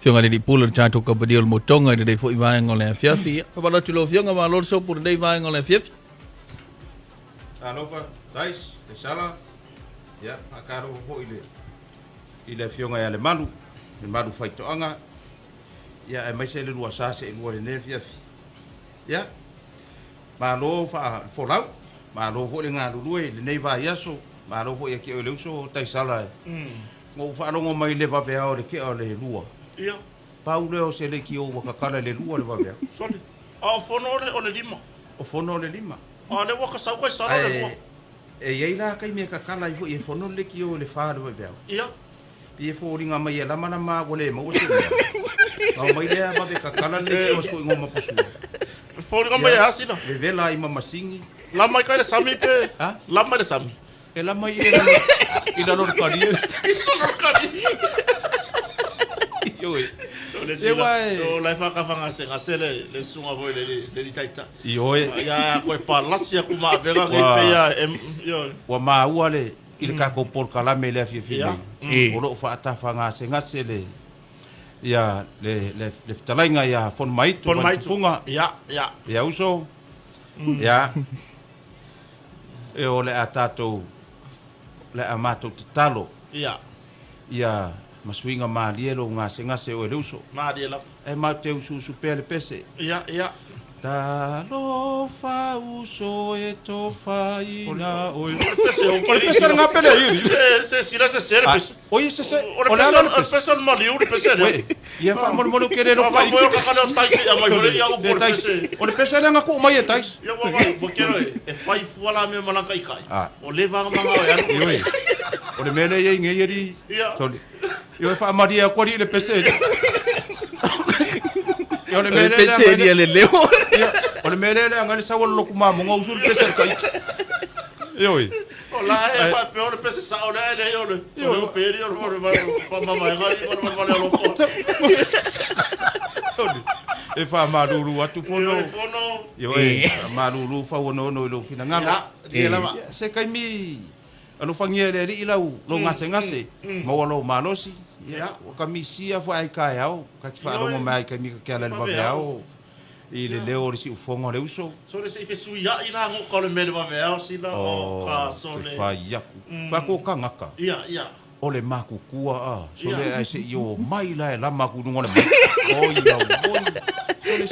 Afioga i le Alii Pule o le tatou Kamupani o le Motoga i lenei foi vaega o le afiafi. Ia, faamalo atu i lau Afioga, malo le sopo i lenei vaega o le afiafi. Talofa, Tais, Taisala, ia, faatalofa foi i le, i le Afioga ia Lemalu, Lemalu Faitoaga, ia, aemaise le lua sa seelua i lenei afiafi. Ia, malo faafolau, malo foi le galulue i lenei vaiaso, malo foi ia te oe le uso Taisala. Na ou faalogo mai i le vaveao i le tea o le 2. Ia. Pau lea o se leitio ua tatala i le 2 le vaveao. Sole. A o fono o le 5. O fono o le 5. A lea ua ka sau kai sala o le 2. E i ai la taimi e tatala ai foi e fono le leitio i le 4 le vaveao. Ia. Pei e foliga mai e lamalama ua le maua se mea. Ona omai lea vave tatala le leitio a si toeaina o Mapusua. E foliga mai e a sina? Vevela ai ma masini. Lama ai kai le sami pe? Ha? Lama i le sami. E lama i lalo, i lalo le kali. I lalo le kali. Ioe. O le sila, o la e whakawhangasengase le, le sunga foi le, le li taita. Ioe. Ia, koe palasi aku ma avega ngi pe ia, em, ioe. Ua maua le, i le tatou polokalame i le afiafi nei, o lo o faatafagasegase le, ia, le, le, le fetalaiga ia Fonomaitu, Fonomaitu. Tufuga. Ia, ia. Ia uso. Ia. E o le a tatou, le a matou tatalo. Ia. Ia ma suiga malie lou gasegase oe le uso. Malie lava. Ae matou te usuusu pea le pese. Ia, ia. Talofa uso e tofaina oe. O le pese o O le pese le gape lea i. E, se sila se se le pese. O ia se se. O le pese, o le pese o le maliu le pese lea. Ué, ia faamolemole ou te le iloa. Faafoe o kakale o Tais ia mai foi ia upu o le pese. O le pese lea na tuu mai e Tais. Ia ua vai, ua kero e, e fai fua la mea ma lana taitai. O le vaga maga e alu. Ioe. O le mea lea e i ai nei alii. Ia. Sorry. Ioe, faamalie atu alii i le pese. Ia, o le mea lea. Pese ia le leo. Ia, o le mea lea leaga ai le sau o le lotu mamoga usu le pese a le taiti. Ioe. O la e faapea o le pese sao lea e leai o le o le peri o le faamavaega i o le vale alofa. Sorry. E faamalulu atu fono. Ioe fono. Ioe, faamalulu fauonoono i lou finagalo. Ia, ia lava. Se taimi alofagia e le Alii lau lou gasegase, maua lou malosi. Ia, ua kamisia foi ai taeao, ta te faalogo mai ai taimi ta te ala i le vaveao i le leo o le siufofoga o le uso. Sole se i fesuiai la goka o le mea i le vaveao sila o ka sole. Te fai aku. Fai aku o tagata. Ia, ia. O le makutua a, sole ae se i o mai la e lama aku i luga o le maota. Oi auoi. Sole,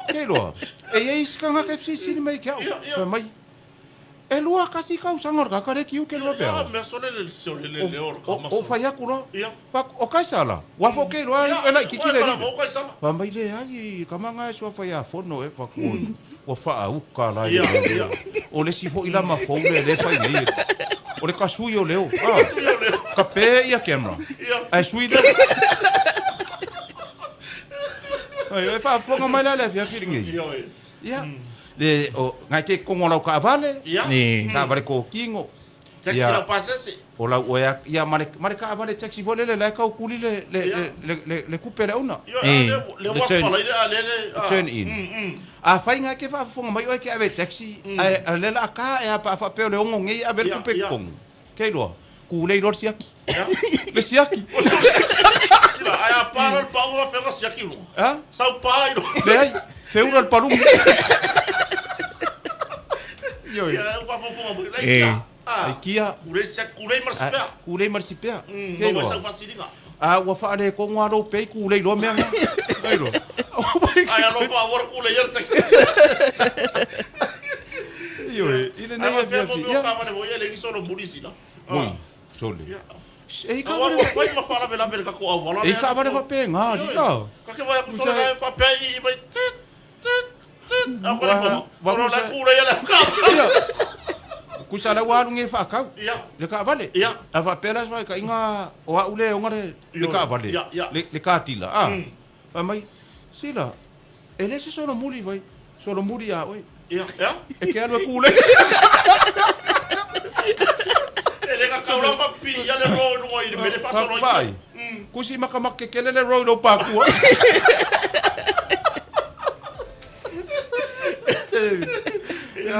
ke iloa, e i ai isi tagata e fesilisili mai ia te au. Fai mai, E 21 tausaga o le tagata lea e kiu ke loa pe a. O fai atu loa. O Kaisala, ua fo ke loa e laititi le alii. Fai mai leai, tama na e suafa ia Fono e fai atu ua faauka la i le leo. O le isi foi lama fou lea lea e fai nei. O le tasui o leo. Ka pe ia camera. Ae sui leo. Ai, e faafofoga mai la i le afiafi lenei. Ia. Le, o, ngai te kongo lau kaavale. Ia. Ni. Kaavale kokingo. Taxi Ia. lau pasese. O lau oe a- ia ma le, ma le kaavale taxi foi lele la e tau kuli le, le, Ia. le, le, le, le kupe le auna. Ia, Eh. le, le Le was turn- fala i le a le le. Le turn in. A fai ngai ke faafofoga mai oe ke ave taxi, ae a le la a ka e a pa faapea o le ogo nei ave le Ia, kupe i ia. totonu. Ke iloa, kulei loa le siaki. Ia. Le siaki. Sila, ai a pa le pau a fega siaki luga. Ha? Sau pa i luga. Leai, feula le palumu. Ioe. Ia, e faafofoga mai. Lai Eh. kia. Ah. Ai kia. Kulei siaki, kulei ma le sipea. Kulei ma le sipea. Ke No iloa. sau fasiliga. A ua faaletonu lava lou pei kulei loa mea na. Ai loa. Ai alofa ua le kulei ia le taxi. Ioe, i lenei Ai ma fea afiafi. mo mea Ia. o kaavale foi ia le ngi solo muli sila. Oi, sole. Ia. E i Aua kaavale ua fai ma faalavelave le tatou auala E i kaavale faapena, alii a. Ka ke vai aku sole la faapea i mai tit tit tit. A ko le foma. Wa- Olo la kulei ia le kaavale. Ia. Kusa la ua alu nei faakau. Ia. Le kaavale. Ia. A faapea la se faitaʻiga o au le ona le le Ioe. kaavale. Ia, ia. Le le katila a. Fai mai, Sila, e le se solomuli vai. Solomuli ia oe. Ia, ia. E ke alu e kulei. E le kakau la faapipii ia le ro i luga i le mea le faasolo ai. Vai. Kusi makamaka kekele le ro i lou pakua.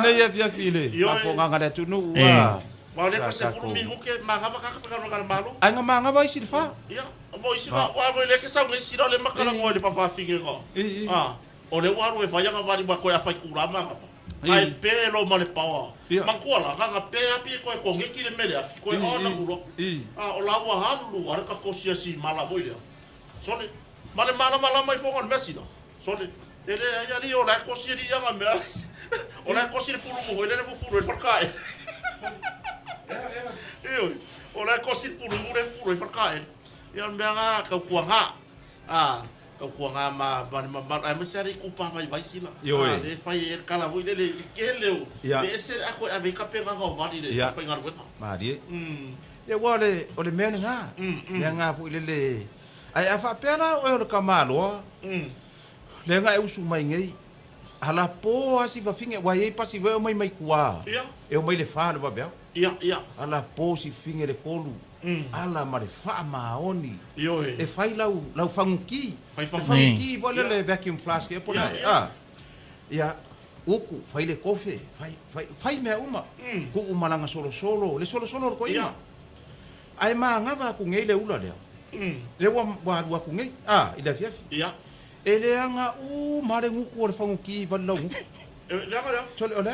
Nei afiafi i le Ioe. faafofogaga a le atunuu. Eh. Ah. Aua o lea Sa koe 10 tatou minute magava kaka faigaluega a le Malo. Ai na magava isi le fa. Ia, mo isi na, aua foi lea e ke sau nei sila o lea e makalanoa i le faafaafigega. I, i. A, o lea ua alu e fai ana vali ma koe a fai kula magava. I. Ae pe lo ma le paoa. Ia. Manatua la, na na pe api e koe koneki le mele afi, koe I, ona i, kulo. i. A, o la ua alu a le ka kosi asi mala foi lea. Sole, ma le malamalama i foga o le mea sila. Sole, e le ai ali o la e kosi ali anga mea. O la e kosi le pulumu foi lele fufulu e falkae. Ioe, o la e kosi le pulumu le fufulu e falkae. Ia o le mea na tautuaga. A, tautuaga ma ma le mamalu aemaise lava le itupa vaivai sila. Ioe. A, le fai ai le tala foi lele i le tele o Ia. le ese le ato e ave ai tapenaga o vali i le Ia. faigaluega. Malie. Ia aua o le, o le mea lena. Mea na foi lele. Ae a faapea la oe o le tamaloa, lea na e usu mai nei, ala po lava si fafine, aua e i ai pasi foi e omai mai tua. Ia. E omai le 4 le vaveao. Ia, ia. Ala po si fafine le 3, ala ma le faamaoni. Ioe. E fai lau, lau faguki. Fai faguki. Faguki foi lele vacuum flask e pona. Ia, ia. Ah. Ia, uku, fai le kofe, fai, fai, fai mea uma. Kuu malaga solosolo, le solosolo o le koiga. Ia. Ae magava aku nei le ula lea. Le ua, ua alu aku nei, ah, i le afiafi. Ia. E leaga uma le guku o le faguki i vali lau guku. E leaga lea. Sole, o le,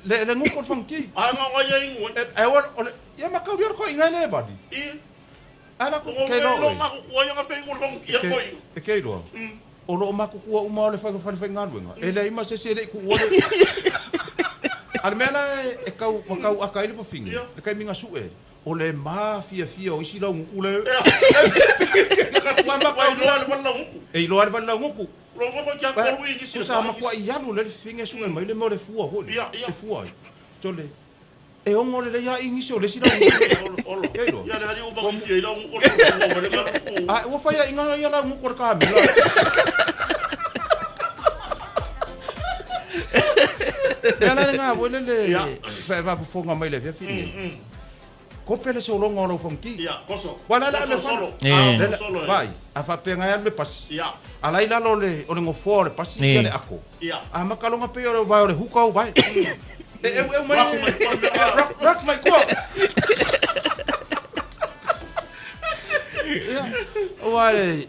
le, le guku o le faguki. Ai nga nga ia ingu E, e o, o le, ia makau ia le koiga e le vali. I. Ala ku, O ke lo lo lo ma ku ia nga fai ngul fang ia Ke, koi. e ke iloa. O loo makukua uma o le fai fale faigaluega. E leai ma se isi e le'i kuua le. A le mea la e, e kau, ua kau aka ai le fafine, Ia. le taimi gasu'e, o le mafiafia o isi lauguku le. Kasi Ua wa makau iloa le wala nguku. E iloa le vali lauguku. Lo ngo ko kia kolu i nisi le Kusa makua'i alu le fafine e su'e mai le mea o le fua foi le. Ia, ia. E fua ai. Tole. E ogo lelei lava igisi o le isi lauguku. Olo. Ke iloa. Ia le ali u ba ki ila nguku lo le nguku. A ua faia'iga ia lauguku o le kamela. Lea la lena foi lele Ia. faafofoga mai le afiafi lenei. Kope le sologa o lau faguki. Ia, koso. Ua la la le Koso solo. Eh. Ah, Le la- solo. Vai, a faapega ai alu le pasi. Ia. Alai lalo o le o le gofoa o le pasi Eh. ia le ako. Ia. A makaloga pei o le vae o le huka au vae. E eu eu mai. Rock mai kua mea. Rock rock mai kua. Ia. Ua le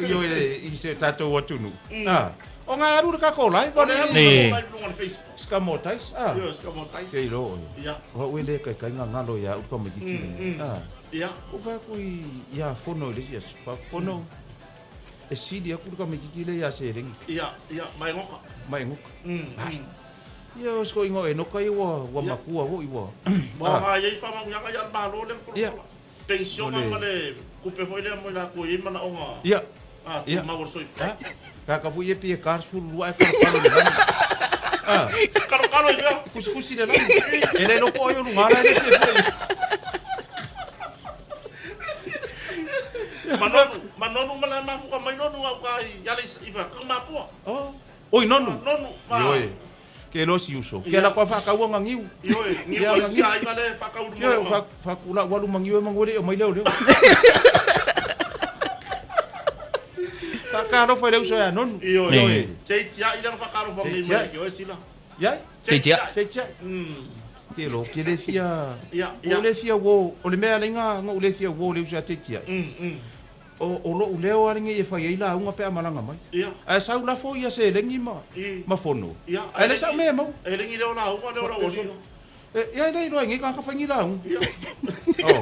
io le i se tatou atunuu. Ah. O ngā alu le kako lai, O le alu Eh. le lunga le Facebook. Skamotais. Ah. Ia, ska mo tais. Ke ilo. Ia. O ue le kai kai ngā ngalo ia uka mai kiki. Ah. Ia. Ko wha ku i ia fono i le sia. Fa fono. E sili aku le ka kiki le ia se rengi. Ia, ia, mai ngoka. Mai nguka. Ai. Ia o sko ingo e no kai ua ua Ia. makua wo i ua. Ma nga ia i whama nganga ia malo le Ia. folofola. Pensiona O le- ma le kupe foi lea mo la ko i mana onga. Ia. Ah, tu Ia. mau o soi. Ha? Ka ka fu ie pie kar fu lua e karo karo le lani. Ah. Karo karo i vea. Kusi kusi le lani. E le loko ai o lunga la e le fia fia. Manonu, manonu ma la mafuka mai nonu au ka i ale i fa ka mapua. Oh. Oi nonu. Nonu ma. Ioe. Ke lo si uso. Ke la kwa whakaua ngā ngiu. Ioe, ni Ia, o nga si ngiu. ai ma le whakauru Ioe, mo. whakula walu mangiu e mangore o mai leo leo. Whakaaro whai leo uso ia nonu. Ioe. Eh. Chei tia i langa whakaaro whangai Chei mai tia. ki oe sila. Iai? Chei tia. Chei tia. Ke lo, ke le fia... Ia, O ia. le fia wo, o le mea lenga ngo le fia wo le uso ia te tia. O, o lo leo ale nge e whai ei la unga pe amalanga mai. Ia. Ai sau la fo ia se lengi ma, I. ma fono. Ia. Ai le sau mea mau. E lengi leo la unga leo la oli. E, ia le iloa nge ka ka whangi la unga. Ia. Oh.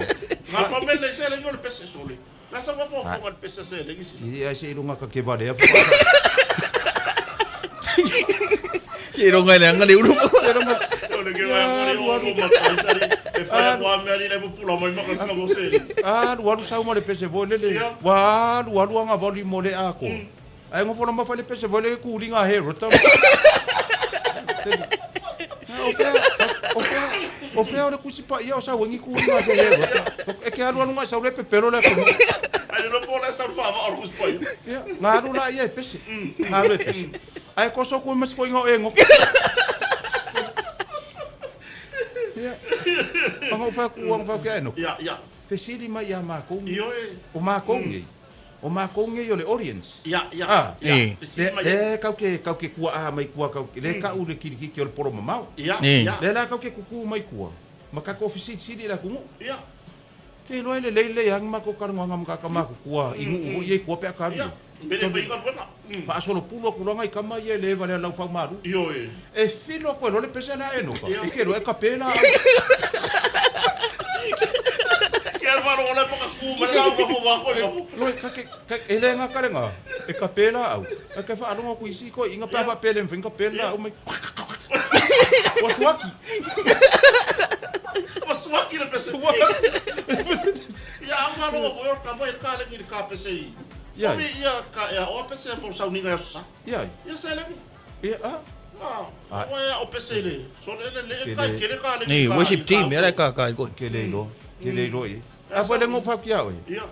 Ngā pamele se lengi o le pese sole. La sa wako o le pese se lengi si. Ia se ilunga ka ke vare. Ke ronga le anga le uru. O le ke wai ngori o o matai sari. E whai kwa mea ni le pupula mai maka sika mo se. Alu alu sau ma le pese vo lele. Ia. Wa alu alu anga voli mo le ako. Ai ngofo ma fa le pese vo le ku linga he rota. O fea o fea o fea o le kusi pa ia o sau ngi ku linga he rota. E ke alu alu nga sau le pepero le ko. Ai le lopo le sa whawa o kuspa ia. Ia, nga alu la ia e pese. Nga alu e pese. Ai ko so ku mas ko ingo e ngo. Ia. Anga o fa ku anga fa ke no. Ia, ia. Fesili mai ia mākou. Io e. O mākou nei. O mākou nei o le audience. Ia, ia. Ah. Ia. Eh. Le, Fesili mai. le kau ke, kau ke kua a mai kua kau ke, le kau le kirikiki o le poro mamau. Ia, Eh. ia. Le la kau ke kuku mai kua. Ma tatou fesilisili i le atunuu. Ia. Te iloa e lelei lelei lava ni matou talanoaga ma tagata matutua i nuu foi ia i tua pe a ta alu i ai. Ia, pe le fai galuega. Faasolopulu atu loa nai tama ia e le valea laufau malu. Ioe. E filo atu e loa le pese lea a Enoka, e te iloa e tape laau. Ke alu faalogo loa e paka ku ma le laau fafo ua koe fafo. Loi, ka ke, ka, e le gata lena, e tape laau. Ae ke faalogo atu i isi toeaiina pe a faapea e le mafai ona tape le laau mai. Ua suaki. Ua suaki le pese. Ia, a faalogo foi o le tama i le kalegi i le kapese i. Ia. Omi ia ka e aoa pese mo sauniga i aso sa. Ia. Ia seleni. Ia, a. Ah, Ah. ua e ao pese i le. So le le le kai kele kalegi. Nei, worship team, era ka ka i koe. Ke le iloa, ke le iloa i ai. A foi le ngou fau ki a oe. Ia.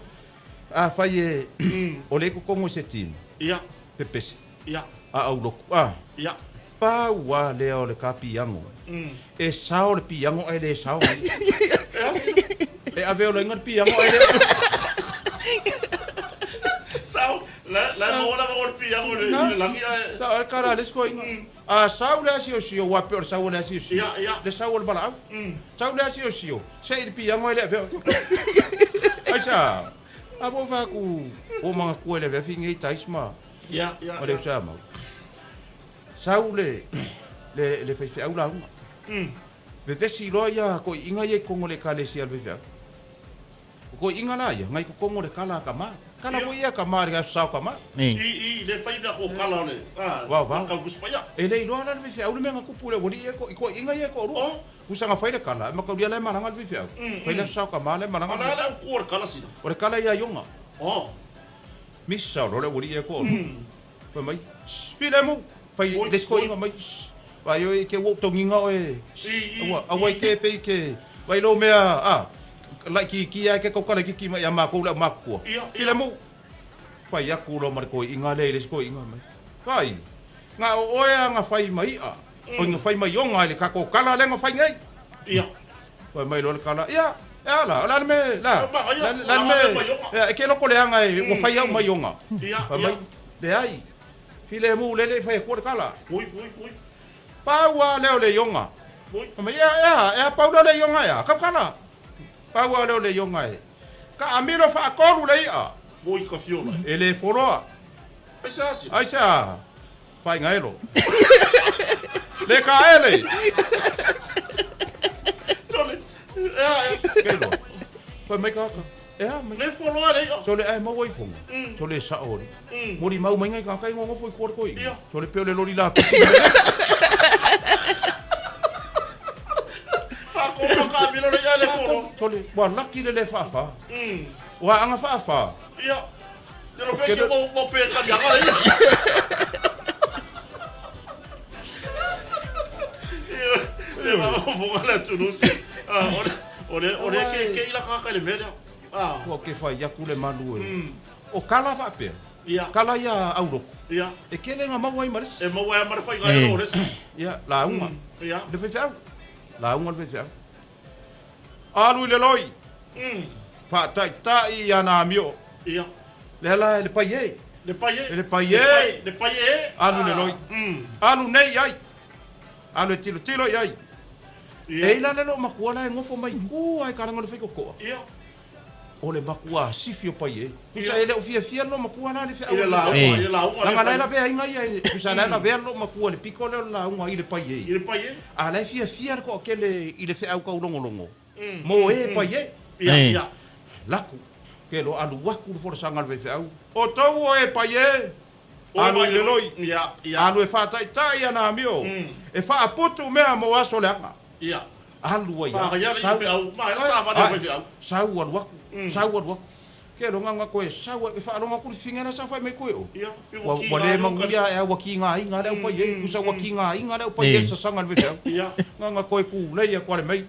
Afai e o le kokongo i se team, Ia. pepese, Ia. a auloku, a. Ia. Pau a lea o le ka piango. E sao le piango ae le sao mai. E ave ola inga le piango ae le. Sao, la la mo la mo le piango le le langi ae. Sao le kala le sko inga. A sau le asiosio, ua pe o le sau o le asiosio. Ia, ia. Le sau o le valaau. Sau le asiosio, se i le piango ae le ave oe. Ai sa, a po fa ku o manga kua le vefi ngei tais ma. Ia, ia. Ma le usa mau. Sau le le le faifeau lauga. Vevesi loa ia toeaiga ia i kogo o le ekalesia a le faifeau. O toeaiga la ia, ngai kokogo o le kala a kama. Kala foi ia kama i le aso sa o kama. I i le fai na ko kala o le. Ah, Vao, vao. Kau kuspaia. E le iloa la le faifeau le mea na tupu i le aualii ia i toeaiga ia e toalua. Oh. Pusa na fai le kala, e mataulia la e malaga le faifeau. Fai le aso sa o kama la e malaga. Ala ala ku o le kala sina. O le kala ia Ioga. Oh. Misa loa le aualii ia e toalua. Fai mai, Filemu! Fai le isi toeaiga mai, Vai oe i ke ua ou togiga oe. Aua, aua i ke pe i ke. Vai lou mea, a, laitiiti lava e ke taukala kiki mai ia makou le au matutua. Filemu! Fai atu loa ma le toeaiga lea i le isi toeaiga mai. Vai, na o oe a na fai ma i'a, o na fai ma ioga i le tatou kala lea na fai nei. Fai mai loa le kala, ia, e a la, o le a le mea, la, la, la le mea, e ke loko leaga e ua fai au ma ioga. Fai mai, leai, filemu lele i fai atua le kala. Pau a lea o le ioga. Fai mai, ea, ea, ea pau lea o le ioga ea, kau kala. Pau a lea o le ioga e. Ka amilo faatolu le i'a. E le foloa. Aisea, Faigaelo. Le kaele. Kei loa. Fai mai kaka. E a mai. Le foloa le i'a. Sole ae maua i fonga. Sole sao ali. Moli mau mai ngai kaka i ngongofo i kua le koi. Sole pe o le loli la piki. Whakoma ka milo le i'a le foloa. Sole, ua laki le le whawha. Ua anga whawha. Ia. Te lo pe ke mo mo pe ka ni anga le i'a. Ia, ma fonga le tunu si. Ah, ole ole ole ke ke ila ka ka le mea. Ah. Ua ke whai aku le malu e. O kala whaapea. Ia. Kala ia auroko. Ia. E kele nga maua ai ma le isi. E maua ai ma le whai ngai o le isi. Ia, lauga. Ia. Le faifeau. Lauga le faifeau. Alu i le loi. Faataitai ia na amio. Ia. Le ala e le pai e. Le pai e. E le pai e. Le pai e. Alu le loi. Alu nei ai. Alu e tilo tilo i ai. E ila le lo makua la e ngofo mai ku ai karanga le whaiko koa. Ia. O le makua sifi o pai e. Kusa e le o fia fia lo makua la le whea. I le lauga, i le lauga. Langa la e la vea inga ia. Kusa la e la vea lo makua le piko le o lauga i le pai e. I le pai e. A la e fia fia le koa kele i le whea au kau longo longo. Mo e pai e. Ia, ia. Laku. Ke lo alu waku le forasanga le whea au. O tau o e pai e. Alu i le loi. Ia, ia. Alu e whātaitai ana amio. E whaaputu mea mo aso le anga. Ia. Alu ai. Ma ia le whea Ma ia sa va le whea Sau alu aku. Sau alu aku. Ke lo nganga koe sau e whaalonga kuri whingana sa whai mai koe o. Ia. Ua le manguia e aua ki ngā inga le au pai e. Kusa ua ki ngā inga le au pai e sasanga le whea. Ia. Nganga koe ku leia koa le mei.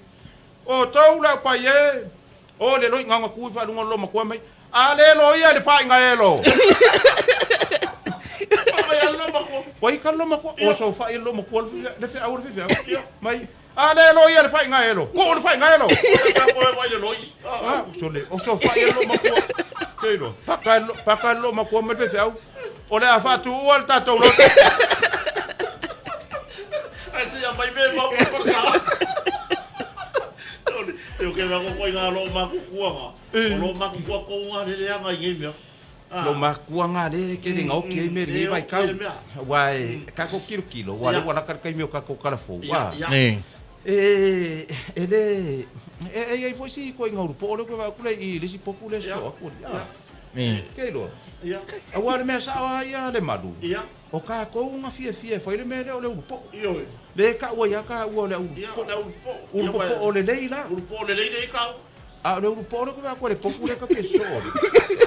O tau le au pai e. O le loi nganga kui whaalunga lo makua mai. A le lo ia le whainga e lo. Wai ka lo makua. O sau whai lo makua le whea au le whea. Mai. A le lo ia le whainga e lo. Ko le whainga e lo. Ka koe wai le loi. Ah, so le o sau whai lo makua. Kei lo. Paka lo makua me le whea au. O le a whatu ua le tātou lo. Ai se ia mai me mau por sa. Ke mea ko ngā lo makukuanga. O lo makukua ko ngā rere anga i ngei mea. Lo makua ngā le ke le ngaoki ai me le vai kau. Wa e ka ko kilo kilo wa le wala ka kai me ka ko kala fo. Wa. E e le e e ai foi si ko inga po le ko va kule i le si poku le so aku. Ke lo. Ia. Aua le mea sao ia le malu. Ia. O ka ko unga fia fia fai le mea le o le ulu po. Ioe. Le ka ua ia ka ua le ulu Ia, po. le ulu po. Ulu po o le leila. Ulu po le leila i kau. A le ulu po le ko va ko le poku le ka ke so.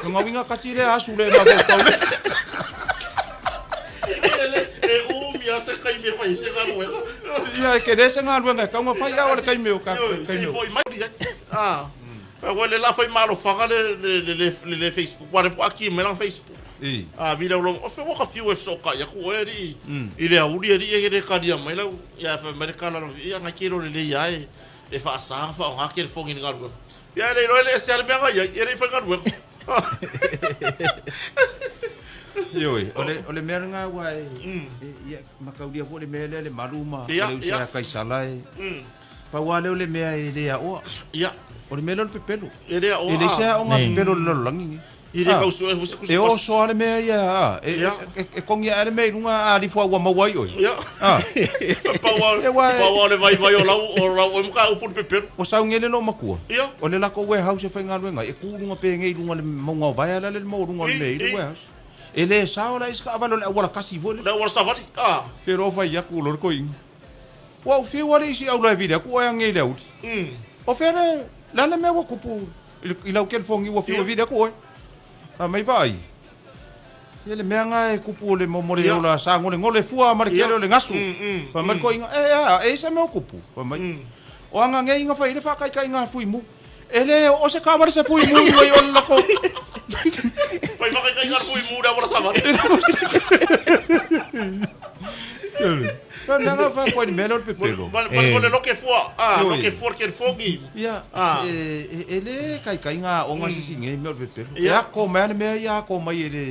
No ngawinga kasi le asu le ma ko kau le. E umi a se kai me fai se galuega. Ia ke le se galuega ka unga fai a o le kai meo ka Ioe, kai se meo. foi mai ia. Ah. Wa le la fai malo faga le le le le le Facebook. Wa le aki me la Facebook. I. A vi le lo o fe wa ka fiu e so ka ya ku e ri. I le auri e ri e le karia mai la ya fa me kala lo ia nga kero le le ia e e fa sa fa o ha ke fongi ni galuega. Ia le lo le se le mea ia e le fai galuega. Ioe, o le o le mea nga wa e ia makaulia fo le mea le le malu ma Ia, le usa ia. kai sala e. Pa wa le o le mea e le a oa. Ia. O le mea le o le pepelo. E le o. E le se o ngā Nei. pepelo le lalolangi. I le Ah. kau su e fusi E o soa le mea ia, a. E, Ia. e, e kongi a le mea i lunga a lifua ua maua ai oi. Ia. Ah, Paua, E wa- paua le vai vai o lau o lau o muka upu pepero. o saungele lo makua. Ia. O le lako warehouse e whai ngā luenga. E kūrunga pe ngei lunga le maunga o vaea la le mau lunga o le mea i le I, i. warehouse. E le sao la iska avalo le awala kasi vole. Le wala safari. Ah. Te ro whai aku lor ko inga. Wa u whiu wale isi au lai vile aku ai ngei le auri. O whea le la mea wa kupu i lau kel fongi wa whiu Ia. vile aku oi. A mai vai. Ia le mea ngā e kupu o le momore Ia. o la sa ngole ngole fua ma le Ia. kele o le ngasu. Pa mai ko inga e a e sa mea kupu. Pa mai. O anga ngei inga whai le whakai kai ngā fui mu. E le o se kaware se fui mu i o le lako. Pai maka kai ngar fui mu le wala safari. Pa nanga whai koe ni mea le o le pepelo. Mal mal le loke fua. Ah, Ioi. loke fua ke fongi. Ia, Ah. e, e, e le kai kai ngā o ngā sisi ngei mea o le pepelo. E Ia. ako mea le mea ia ako mai e le,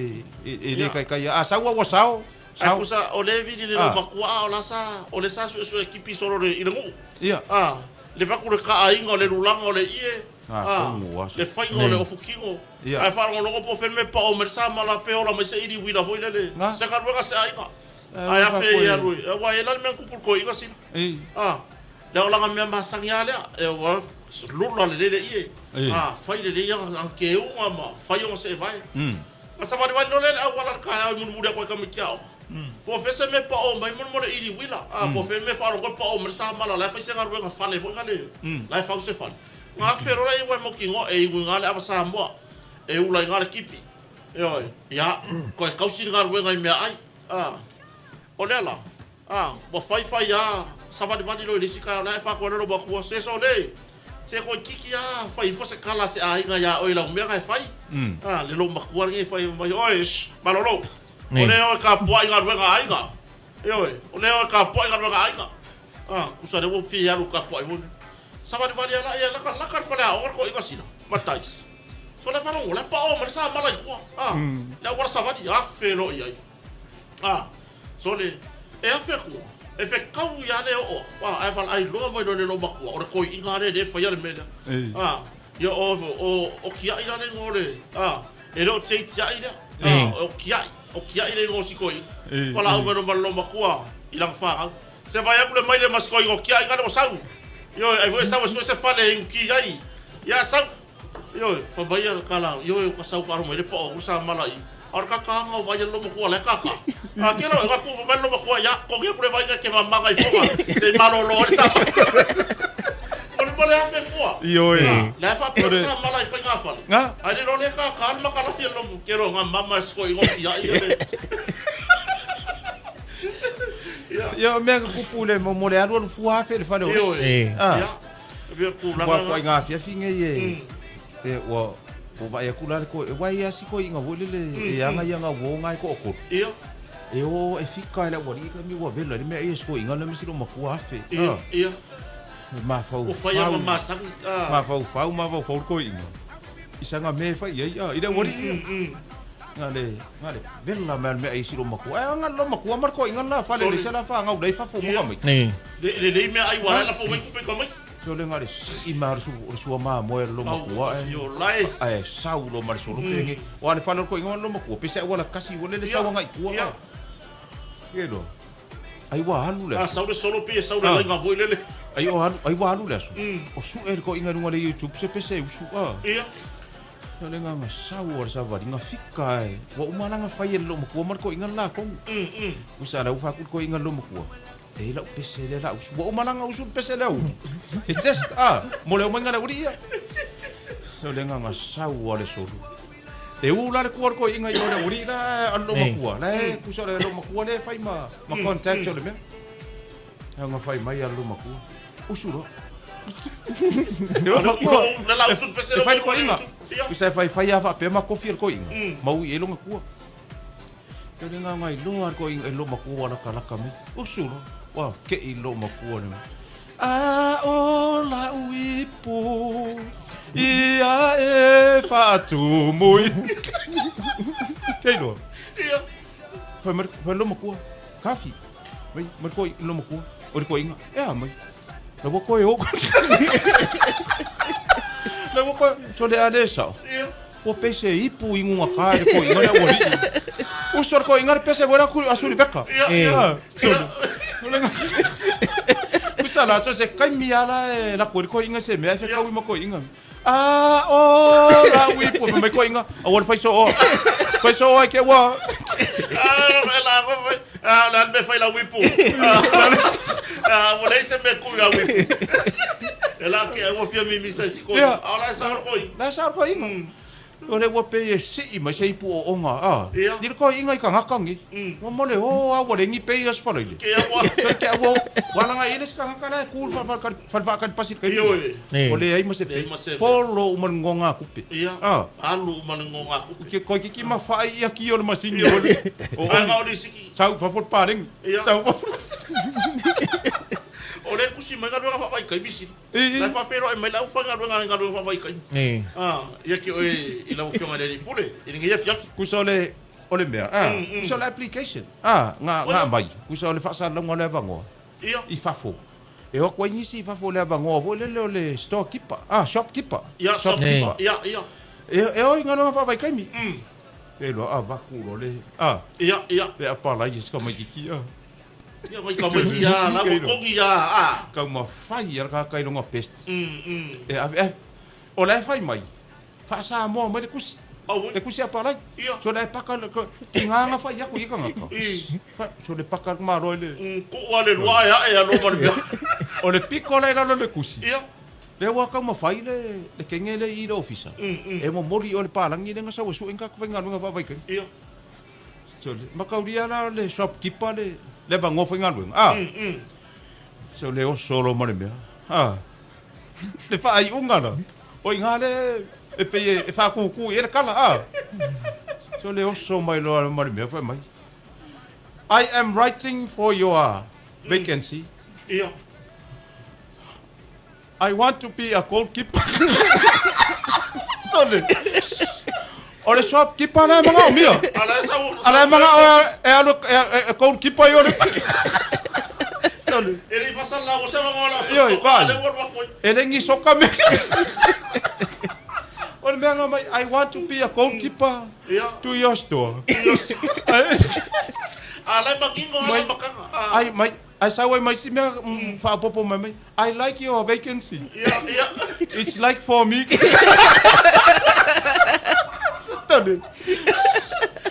e, e le Ia. kai kai. A sau ua sao. Ai Sao. kusa o le vili le Ah. makua o la sa o le sa su su ekipi solo le i le ngu. Ia. Ah, le faku le ka ainga o le lulanga o le ie. Ah, kongo aso. Le whainga o le ofukingo. Ia. Ai wharongo longo po whenme pa o mere sa mala pe ola mai se iri wila foi lele. Nga. Se galuega se ainga. Eh, Ai wa afe koe. ia lui. Wa e lale mea kupul ko inga sina. E. Ah, le olanga mea masangi a lea. E wa lula le lele ie. Eh. Ah, whai le le ia ang ke unga ma. Whai onga se e vai. Ka sa wari wari lo lele au wala ka au munu muri koe kami kia o. Po fese me pa o mai munu mone iri wila. Ah, po fe me wharongo pa o mere sa mala lai whai se ngaruenga whale foi ngale. Lai whau se whale. Ngā whero lai wai moki ngo e iwi ngā le awa Samoa. E ula i ngā le kipi. E oi, ia, koe kausi ngā ruenga i mea ai. Ah, o lea la. Ah, ua whai whai a, sa wari wari lo i lisi ka o lai whakoa lelo makua. Se so le, se koe kiki a, whai ifo se kala se ainga ia oi lau mea ngai whai. Ah, le lo makua ngai whai mai, oi, sh, malolo. O Nei. le oi ka pua i ngā ruenga ainga. E oi, o le oi ka pua i ngā ruenga ainga. Ah, kusa le wo fi alu ka pua i hone. Sa wari wari ala, ia, laka, laka le whale a ogar ko inga sina. Matais. So le wharongo, le pa o, ma le sa mala i kua. Ah, le awara sa wari, a whelo i ai. Ah, so le, e a whe kua. E whe kau ia le o, wa, ai wala ai loa mai lo le lo makua, o le koi inga le le whaia le mea. Ei. Ah, ia o, o, o kia i la le ngō le, ah, e leo te tia i lea, ah, o kia, o kia i le ngō si koi. Ei, Wala au meno malo makua, i lang whāngau. Se vai aku le mai le mas koi ngō kia i ngā le o sau. Io, ai voi sau e sue se whale i ki ai. Ia sau. Io, whabaia kala, io, ka sau ka mai le pa o sa mala i. Ar ka ka ngau vai lo makua le ka ka. A ke lo ka ku mai lo makua ya, ko ke kure vai ka ke mamaga i fonga. Se malo lo le sa. Mo le a fe fua. Ioe. Le fa pe sa mala i whainga whale. Ngā. Ai le lo le ka ka alma ka la fia lo ke ro ngā mama sko i ngoki ia i le. Ia. Ia mea ka kupu le mo le alu alu fua afe le whale o. Ioe. E. Ah. Ia. Ia ku Kua langa. kua i ngā fiafi ngei e. E ua o vai aku la le ko e wai asi ko inga wole le e anga ia ngā wo ngai ko okoro. Ia. E o e fika le wali ka mi ua vela le mea e sko inga le misiro makua afe. Ia. Ia. Ma fau. O whai ama masangi. Ah. Ma fau fau ma fau fau ko inga. Isanga me fai ia ia i le wali. Ngā le ngā le vela mea mea e siro makua. E anga lo makua mar ko inga la whale le Sorry. se la wha ngau lei whafo Ia. munga mai. Nei. Le le le mea ai wala la fo wei kupe ka mai. So le nga le si'i mai o le sua mamoe a le lomatua ae ae sau loa ma le solo pe nge. Aua le fale o le koiga ma le lomatua pe se auala kasi ua lele sau agai i tua. Ia iloa. Ai ua alu le aso. A sau le solo pe sau le laiga foi lele. Ai o alu, ai ua alu le aso. O su'e le koiga i luga o le YouTube se pese usu a. Ia. O le agaga sau o le savali ga fika e. Ua uma la ga fai e le loomatua ma le koiga le latou. Usa la ua fai atu le koiga i le loomatua. E i lau pese lea la usu. Ua uma la ga usu le pese lea uli. E test a mo le omaiga le uli ia. O le agaga sau a le solo. E u la le kua le koiga i o le uli la a le loomatua. La e kusa o le loomatua le fai ma ma contact o le mea. Aga fai mai a le loomatua. Usu loa. E fai le koiga. Kusa e fai fai a faapea ma kofi e le koiga. Ma ui ai longa kua. Ke le ngā ngai loa le koiga e lo makua laka laka mai. Usu loa. Ua ke i lo makua le mai. A o la uipo ia e whaatumui. Kei loa. Ia. Fai mai fai lo makua. Kafi. Mai mai koi lo makua. O le koiga. E a mai. La ua koe o. La ua koe. So le a le sao. Ia. Ua pese ipu i ngunga ka le koiga le ua lii. Uso le koiga le pese wera ku asu le veka. Ia. Ia. Kusa la so se kaimi ala e la koe koiga se mea e whekau i ma koiga. A o la ui po mai koiga. A ua le fai so o. Fai so o ai ke ua. Ah, e la ko fai. Ah, la me fai la uipu. Ah, ua leai se mea kui la uipu. E la ke ua fia mimi sa si koi. Ia. A o la e sa koi. La sa koiga. O le ua pei e sii mai se ipu ooga a. Ia. Ni le koiga i ka gakangi. Ua mo le o a ua le ni pei as falaile. Ke ua. Ke ua ua langa i le se kagaka la e ku le fale faakali pasi le kaimi. Ioe. O leai ma se Leai pei. ma se mea. Folo uma le ngoga kupe. Ia. A. Alu uma le ngoga kupe. Ke koi kiki ma fai ia ki o le masini o le. O Ai nga o le siki. Sau fafo le palengi. Ia. Sau fafo. O le kusi mai galuega faavaikaimi sili. I, i. Lai faafeiloai mai le aufaigaluega i galuega faavaikaimi. Eh. Ah, ia ki oe i lau afioga i le alii pule i lenei afiafi. Kusa o le o le mea a kusa o le application a nga nga mai kusa o le faasalalauga o le avanoa Ia. i fafo e o atu ai nisi i fafo o le avanoa foi lele o le storekeeper a shopkeeper Ia, shopkeeper Ia, ia. e e o i galuega faavaikaimi e loa avaku loa le a Ia, ia. le apalai e se kamaititi a Ia mai ka mai ia la ua kogi ia a. Kau mafai a le kaka i luga pest. Mm mm. E ave e o la e fai mai. Faasamoa mai le kusi. Au Le kusi apalai. Ia. So la e paka le ki nganga fai aku i kangaka. I. So le paka malo i le Mm ku a le lua e ae a lo ma le mea. o le piko la i lalo le kusi. Ia. Le ua kau mafai le le kenge le i le ofisa. E momoli o le palangi le ngasa ua sue nga faigaluega faavaikaimi. Ia. So le makaulia la le shopkeeper le le vangoa faigaluega. Ah. So le oso lo ma le mea. Ah. Le faaiuga la. O i ngā le e pei e whākūkū i e le kala. Ah. So le oso mai loa ma le mea whai mai. I am writing for your vacancy. Ia. I want to be a goalkeeper. Tole. O le shopkeeper la e mangao mia. Ala e sau. Ala e mangao e alu e goalkeeper i o le. Tole. E le i fasala la o se vangoa la Ioi, so. vai. Ale ua lua koi. E le ngi soka me. O le mea nga mai, I want to be a goalkeeper Ia. to your store. Ala e makingo ala Mai. e makanga. Ah. Ai mai, ai sau ai mai si mea whaapopo mai mai. I like your vacancy. Ia, ia. It's like for me. Tane.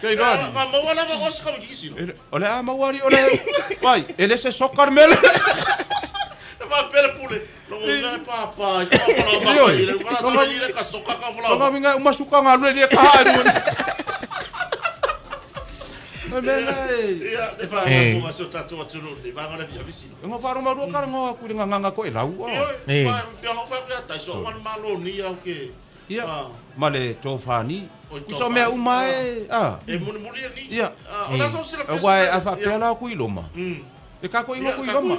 Kei Nga roa. nga maua lava o se kamaititi silo. O le a mauari o le... Vai, e le se soka le mele. E fa pele pule. Longo nga e papa, i ka wala ma Ioi. i le wala sa ni le ka soka ka wala. Longa winga umasuka ngā lue lia kaha e nuen. O mele e. Ia, le fa Eh. nga so tatou atunuu le vanga le fia silo. Nga wharo marua kara ngā kuri ngā nganga ko e lau. Ia, Eh. fa fia ho fa ia tai so nga malo ni au ke. Ia. Ah. Ma le tōwhani. O Kusa o mea uma e. Ah. E muni muni e ni. Ia. Ah, o la so sila E wai a whapea la kui loma. Le kako inga kui loma.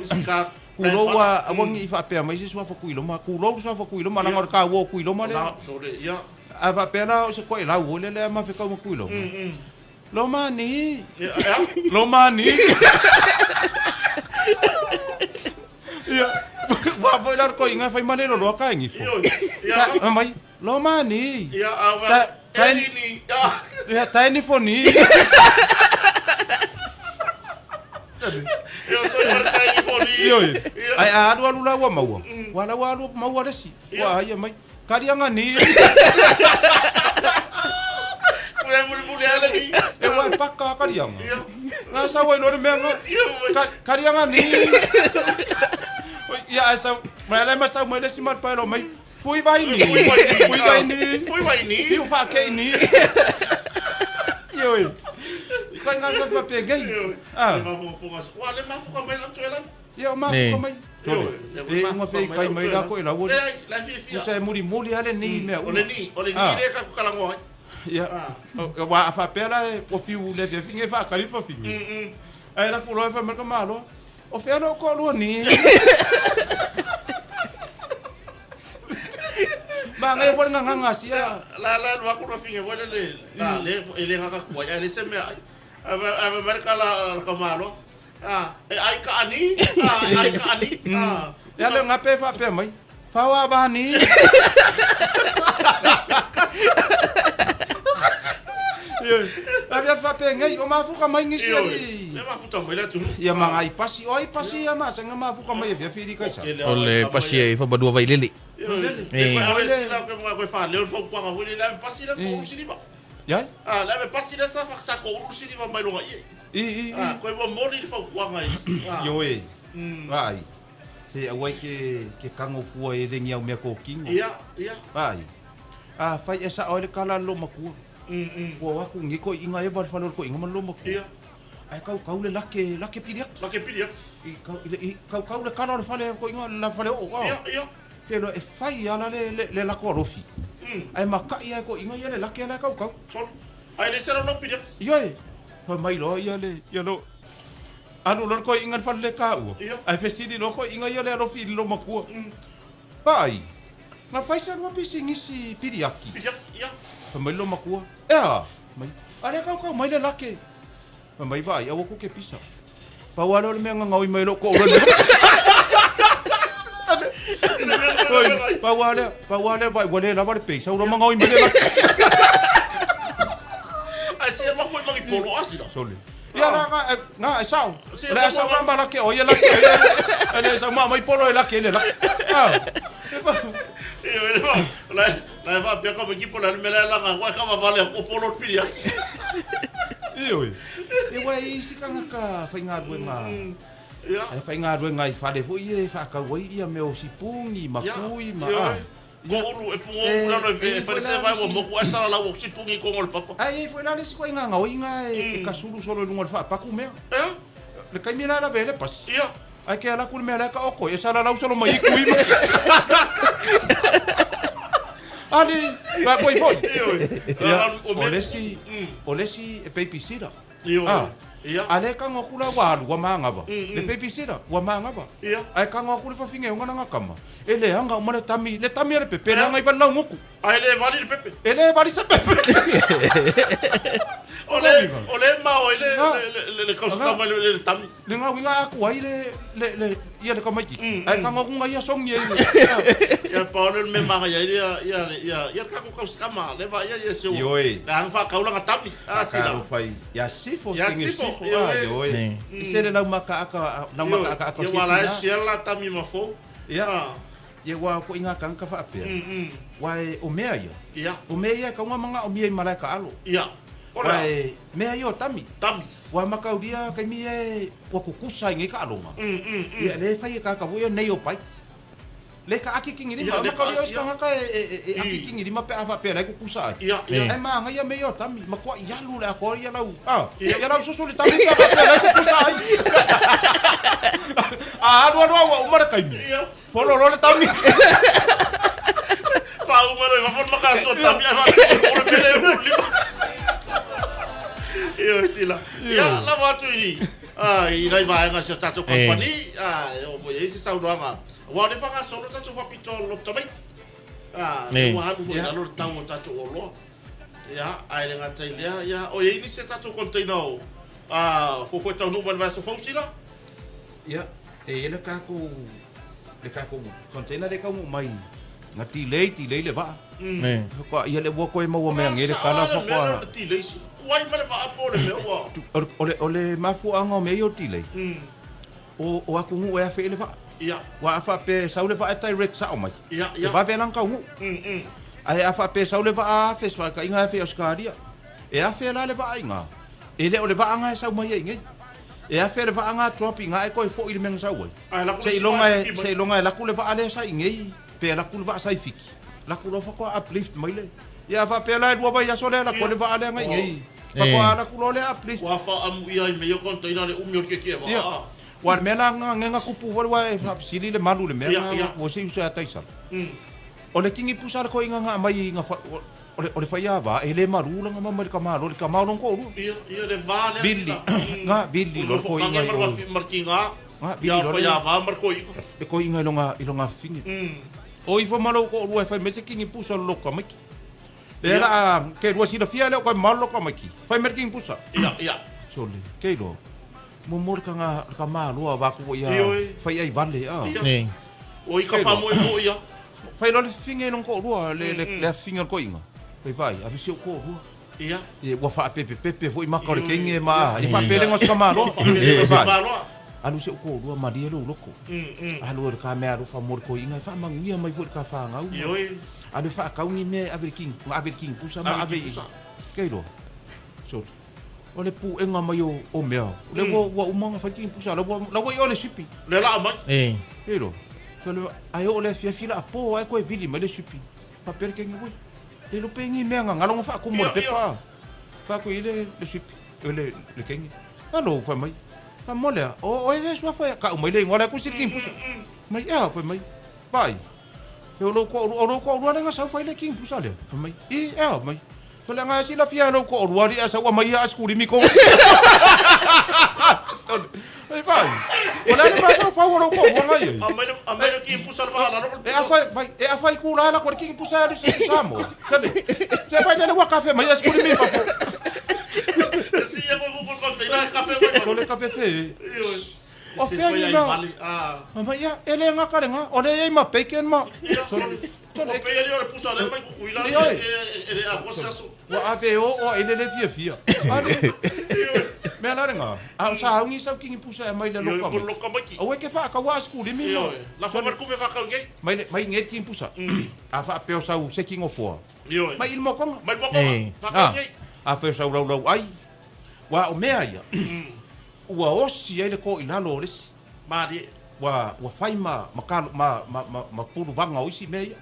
Kulou a awangi i whapea mai se suafa kui loma. Kulou suafa kui loma. Langa o le kā ua kui loma le. La so le ia. A whapea la o se koe lau o le lea ma whekau ma kui loma. Loma ni. Ia, ia. Loma ni. Ia. Wa foi la ko inga fai male lo ka ngi fo. Ta mai lo mani. Ia, a Ta ni. Ya ta ni fo ni. Ia so i ta ni fo ni. Io. Ai a alu alu la ua maua. Wa la ua alu maua le si. Wa ai mai. Karianga ni. Pule pule pule ala ni. E wa paka karianga. Ia. Nga sa wa lo le mea nga. Ia. Karianga ni. Ia ai sa mai le ma sa mai le si mar pa lo mai. Fui vai ni. Fui vai ni. Fui vai ni. Fiu fa ke ni. Io. I kai nga fa pe gei. Ah. Wa le mafuka mai la tuela. Ia ma Ne. fuka mai. E nga fe kai mai la ko e la wo. Le la fi fi. Usa e muri muri ale ni mea O le ni, o le ni Ah. le ka kukalangoa. Ia. Wa fa pela e o fiu le fi finge fa kari fa finge. Ai la kulo fa merka malo. O fe lo ko lo ni. Ma ngai fo nga nga sia. La la lo aku finge voe le la le ele nga ka kua ya le se me ai. Ava ava merka la ka malo. Ah, e ai ka ani, ah ai ka ani. Ah. Ya le nga pe fa pe mai. Fa wa ba ni. Ia. La fa pe ngai o mafuka mai ngi sia Io. ni. Le mafuta mai la tunu. Ia ma ngai pasi o ai pasi ia ma senga mafuka mai e fia fi kai sa. O le pasi e fa badua vai lele. Io. E ko la ko ko fa le fo ko ko le la pasi la ko usili ba. Ia? Ah, la pasi la sa fa sa ko usili ba mai lo i. I i i. Ah, ko mo mori le fo ko ngai. Io e. Vai. Se awai ke ke kango fua e lengi au mea ko kingo. Ia, ia. Vai. A fai e sa ole kala lo makua. Ua waku ngi ko inga e wal falo ko inga man lo makua. Ia. Ai kau kau le lake lake piriak. La ke pili. I kau i kau kau le kala le fale ko inga la fale o. Ia, ia. Ke lo e fai ala le le le la ko rofi. Ai makai ai ko inga ia le lake ala kau kau. Sol. Ai le sera lo pili. Ia e. Fa mai lo ia le ia lo. Alu lo ko inga fale le ka ua. Ia. Ai fesili lo ko inga ia le rofi lo makua. Vai. Nga fai sa rua pisi ngisi piriaki. Pili, ia. Fa mai lo makua. Ea. Mai. Ale kau kau mai le lake. Fa mai vai au ku ke pisa. Pa wa lo le mea ngau mai lo ko lo. Oi, pa wa le, pa wa le vai wa le la va le pisa uro mangau mai le lake. Ai se ma foi mangi polo asira. Sole. Ia la nga nga e sau. Se Le sau ma ma lake o ia lake. Ale sau ma mai polo e lake le lake. Ah. Io le la la va pia ko ki polo me la la nga ka va vale ko polo pili. Io. E wa i sikanga ka whainga ruenga. Ia. Ai whainga ruenga i whare fo i e whakau ai ia meo sipungi, makui, ma a. Ko ulu e pungo ula no e fare se vai o moku asa la o sipungi ko ngol papa. Ai e foi la lesi ko inga ngau inga e kasulu solo lunga le whapaku mea. Eh? Le kai mea la vele pas. Ia. Ai ke ala kule mea la ka oko e sala lau solo mai kui. Ali, va koi foi. Io. Ia, o lesi, o lesi e babysitter. Io. Ah. Ia. Ale ka ngokula wa alu wa mangava. Le babysitter wa mangava. Ia. Ai ka ngokula fa finge ngana ngakama. Ele anga umale tami, le tami ale pepe le anga ivan lau ngoku. Ai le vali le pepe. Ele vali sa pepe. Ole ole ma o le le le kausa ma le le tami. Le ngau inga aku ai le le le ia le kamaiki. Ai ka ngokunga ia songi ai. Ia Paolo le manga ia ia ia ia ia ka ko kausa ma le va ia ia se. Io e. La ang fa kaula tami. Ah sila. Ka fai. Ya sifo Ya singe sifo, sifo. io Ah e. yo e. Ise le lau maka aka lau maka aka aka Ia wala sia la tami ma fo. Ia. Ia wa ko inga kanga fa apea. Wa e o mea ia. Ia. O mea ia ka unga manga o mea i malae ka alo. Ia. Wa e mea ia o tami. Tami. Wa makauria kai mea e wa kukusa i ngai ka alonga. Ia le whai e kakavu ia nei o bite. Le ka aki kingi lima. Ia, le Makauria ka- o sika ngaka e aki kingi lima pe awa pe lai kukusa ai. Ia, ia. Ai maanga ia mea ia o tami. Makoa ia lu le akoa ia lau. Ah, Ia. ia lau susu le tami pe awa pe lai kukusa ai. Ah, alu alu awa umara kaimi. Ia. Folo lo le tami. Fa uma no, va fo maka so tami ai va. O le mele o lima. Ia sila. Ia la va tu ni. Ah, i rai va nga se tato company. Ah, o foi esse saudoanga. Wa le fanga solo tato fa pito lo tamait. Ah, Ne. o halu foi lo tau tato o lo. Ia, ai le ngata ia, ia, o ia ni se tato container o. Ah, fo foi tau no va so fo sila. Ia, e ele kako le tatou container lea e taunuu mai na delay delay le vaa. Faatoa ia le ua toe maua mai ane le tala faatoa. O le mafuaaga o mea ia o delay, o atunuu e afe i ai le vaa. Aua a faapea e sau le vaa e direct sao mai, e vave la ona taunuu. Ae a faapea e sau le vaa afe se faataitaiga e afe i Ausetalia, e afe la le vaa i ina, e le o le vaa lena e sau mai ai i inei. E afe le vaa lena drop i ina ae toe foi i le mea na sau ai. Seiloga e alu atu le vaa lea sa i inei pe alu atu le vaa sa i Fiti, alu atu loa faatoa uplift mai le. Ia a faapea la e lua vaiaso lea alu atu ai le vaa lea na i inei, faatoa alu atu loa lea uplift. Ua faamuia ai me ia container le umi o le tietie vaa. Ia, aua o le mea la lena na tupu foi aua e faafesili le malu i le mea lena ua se i uso ia Taisala. O le kingi pusa a le toeaina na aumai na O le faiava e le malu lana mama i le tamaloa, le tama o lona toalua. Ia, ia le va lea Vili, sina. nga vili O loa le nofo toeaina kange i ma o. le ma le tiga. Nga vili Ia loa le faiava ma le toeaina. le toeaina i lona fafine. O ifo ma lou toalua e fai mai se kingi pusa o le loto tamaiti. Lea Ia. la a ke lua silafia lea o koe mamao le loto tamaiti. Fai mai le kingi pusa. Ia, ia. Sole, ke iloa. Muamua le kanga le tamaloa vaeatu foi ia Ioe. fai ai vale a. Ia. Nei. O i ka faamoemoe ia. Fai loa le fafine i lona toalua, le afafine o le toeaina. Fai vaai, ave si ou toalua. Ia. Ia, ua faapepepepe foi maka o le kenge ma i faapelega o se tamaloa. Faapelega o se tamaloa. Alu si ou toalua, malie lou loto. Alu e le ka mea alofa mo le toeaina e faamanuia mai foi i le ka fanau. Ioe. Alu e faatau ni mea e ave i le king, ave i le king pusa ma ave i Ke iloa. Sorry. O le puega mai o mea, o lea ua uma ona fai le king pusa, la ua i o le sipi. Lea la aumai. E. Ke iloa. So le, ae oo le afiafi la po ae toe vili mai le sipi. Faapea le kenge, oi, le iloa pe ni mea na galo ona faatumu e le pepa. Fai atu i le le sipi, le le kenge. Alo, fai mai. Fai mo lea, o oe le suafa ia, kau mai le igoa lea kusi le king pusa. Mai, ea, fai mai. Vai. E o lou toalua, o lou toalua lea na sau fai le king pusa lea. Fai mai, i, ea, mai. O le aga e silafia e lou toalua alii ae sau aumai ia aisekulimi kou. Ai vai. O le a le mafaufau o lou toalua na i ai? Aumai le, aumai le king pusa le vaa lalo. E afai, vai, e afai ku la la ko le king pusa alu se Samoa. Sele. Se vai lele ua kafe mai aisekulimi i fafo. Si ia ko ko ko te ina kafe mai. Sole kafe fe. Ioe. O fea ni mea? Ah. Ma ia, e le gaka le ga, o lea e i ai ma bacon ma... Ia, Sole, o pei ali o le pusa lea mai Kukuila, Ioe. e le akoa se aso. Ua ave o o ele le fiafia. Alu. Mea la le ga, a o saaugi sau kingi pusa e mai le Ioe, loka ko mai. loka mai ki. Aua e ke faakaua a sikulimi ma. Ioe, lafo mai le kupe faakau nei. Mai le, mai nei kingi pusa. A faapea o sau se kingo foa. Ioe. Mai i le mokonga. Mai le mokonga, Eh. faakau nei. A faapea o sau laulau ai. Ua o mea ia. Ua osi ai le ko i lalo o le isi. Malie. Ua, ua fai ma, ma, kalo, ma, ma, ma, ma puluvaga o isi mea ia.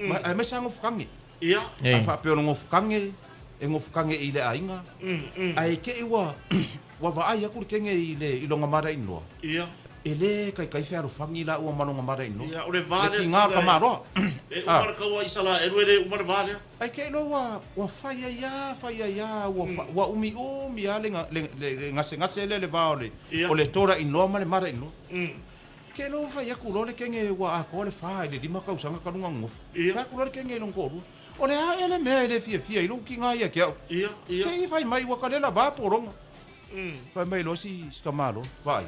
Ma, aemaise lava gofukange. Ia. A faapea o le gofukange, e gofukange i le aiga. Ae te i ua, ua vaai atu le kenge i le, i lona mother-in-law. Ia. E le kaikai fealofani laua ma lona mother-in-law. Ia, o le va Le lea tiga o sila e- tamaloa. E uma le kaua Isalaelu e le uma le va lea. Ai te iloa ua, ua fai ai lava, fai ai lava, ua, ua umiumi lava le, le, le, le gasegase lea i le va o le, Ia. o le daughter-in-law ma le mother-in-law. Te iloa ua fai atu loa le kenge ua atoa le fa i le lima tausaga talu ona nonofo. Ia. Fai atu loa le kenge i lona toalua, O le a ea le mea e le fiafia i lou tiga ia te au? Ia, ia. Se i fai mai ua ka le lava pologa. Fai mai loa si, si tamaloa, vaai,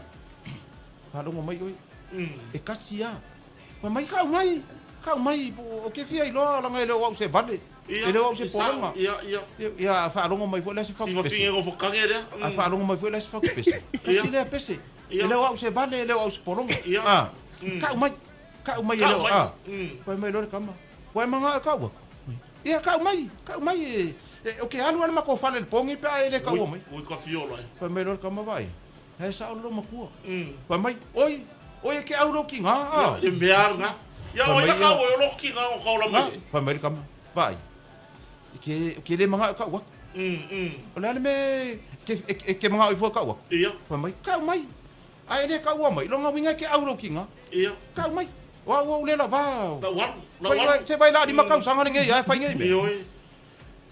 faalogo mai oe, e kasi lava. Fai mai, kau mai, kau mai, o ke fia iloa laga e le o au se vale, Ia, e le o au se e sao, pologa. Ia, ia. Ia, faalogo mai foi lea se Si fatu pese. fafine gofokange lea. A faalogo mai foi lea se fatu pese. Kasi lea pese. Ia. E le o au se vale, e le o au se pologa. Ia. Ah, kau mai, kau mai e le Kau o, mai. ah. Fai mai loa le tama, ua e manga e kau aku. Ia, kau mai, kau mai e, e, o ke alu ale makou fale i le pogi pe a e le kaua mai. Ui ka fiola e. Fai mai loa le tama vaai, he sao le lou matua. Fai mai, oi, oi e ke au lou kiga, a. Ia, e mea nga. Ia, Fai oi mai na ia. kau e o lou kiga o kau la Nga, mai. fai mai le tama, vaai, e ke, ke le manga e kau aku. O le a le mea ke, e, e ke manga i fua kau aku. Ia, Fai mai, kau mai. A e le kaua mai, longa winga e ke au lou kiga. ia. Kau mai. O au au le lava. Lau alu, lau Fai alu. vai, se vai la lima tausaga lenei ae fai nei mea. Ioe,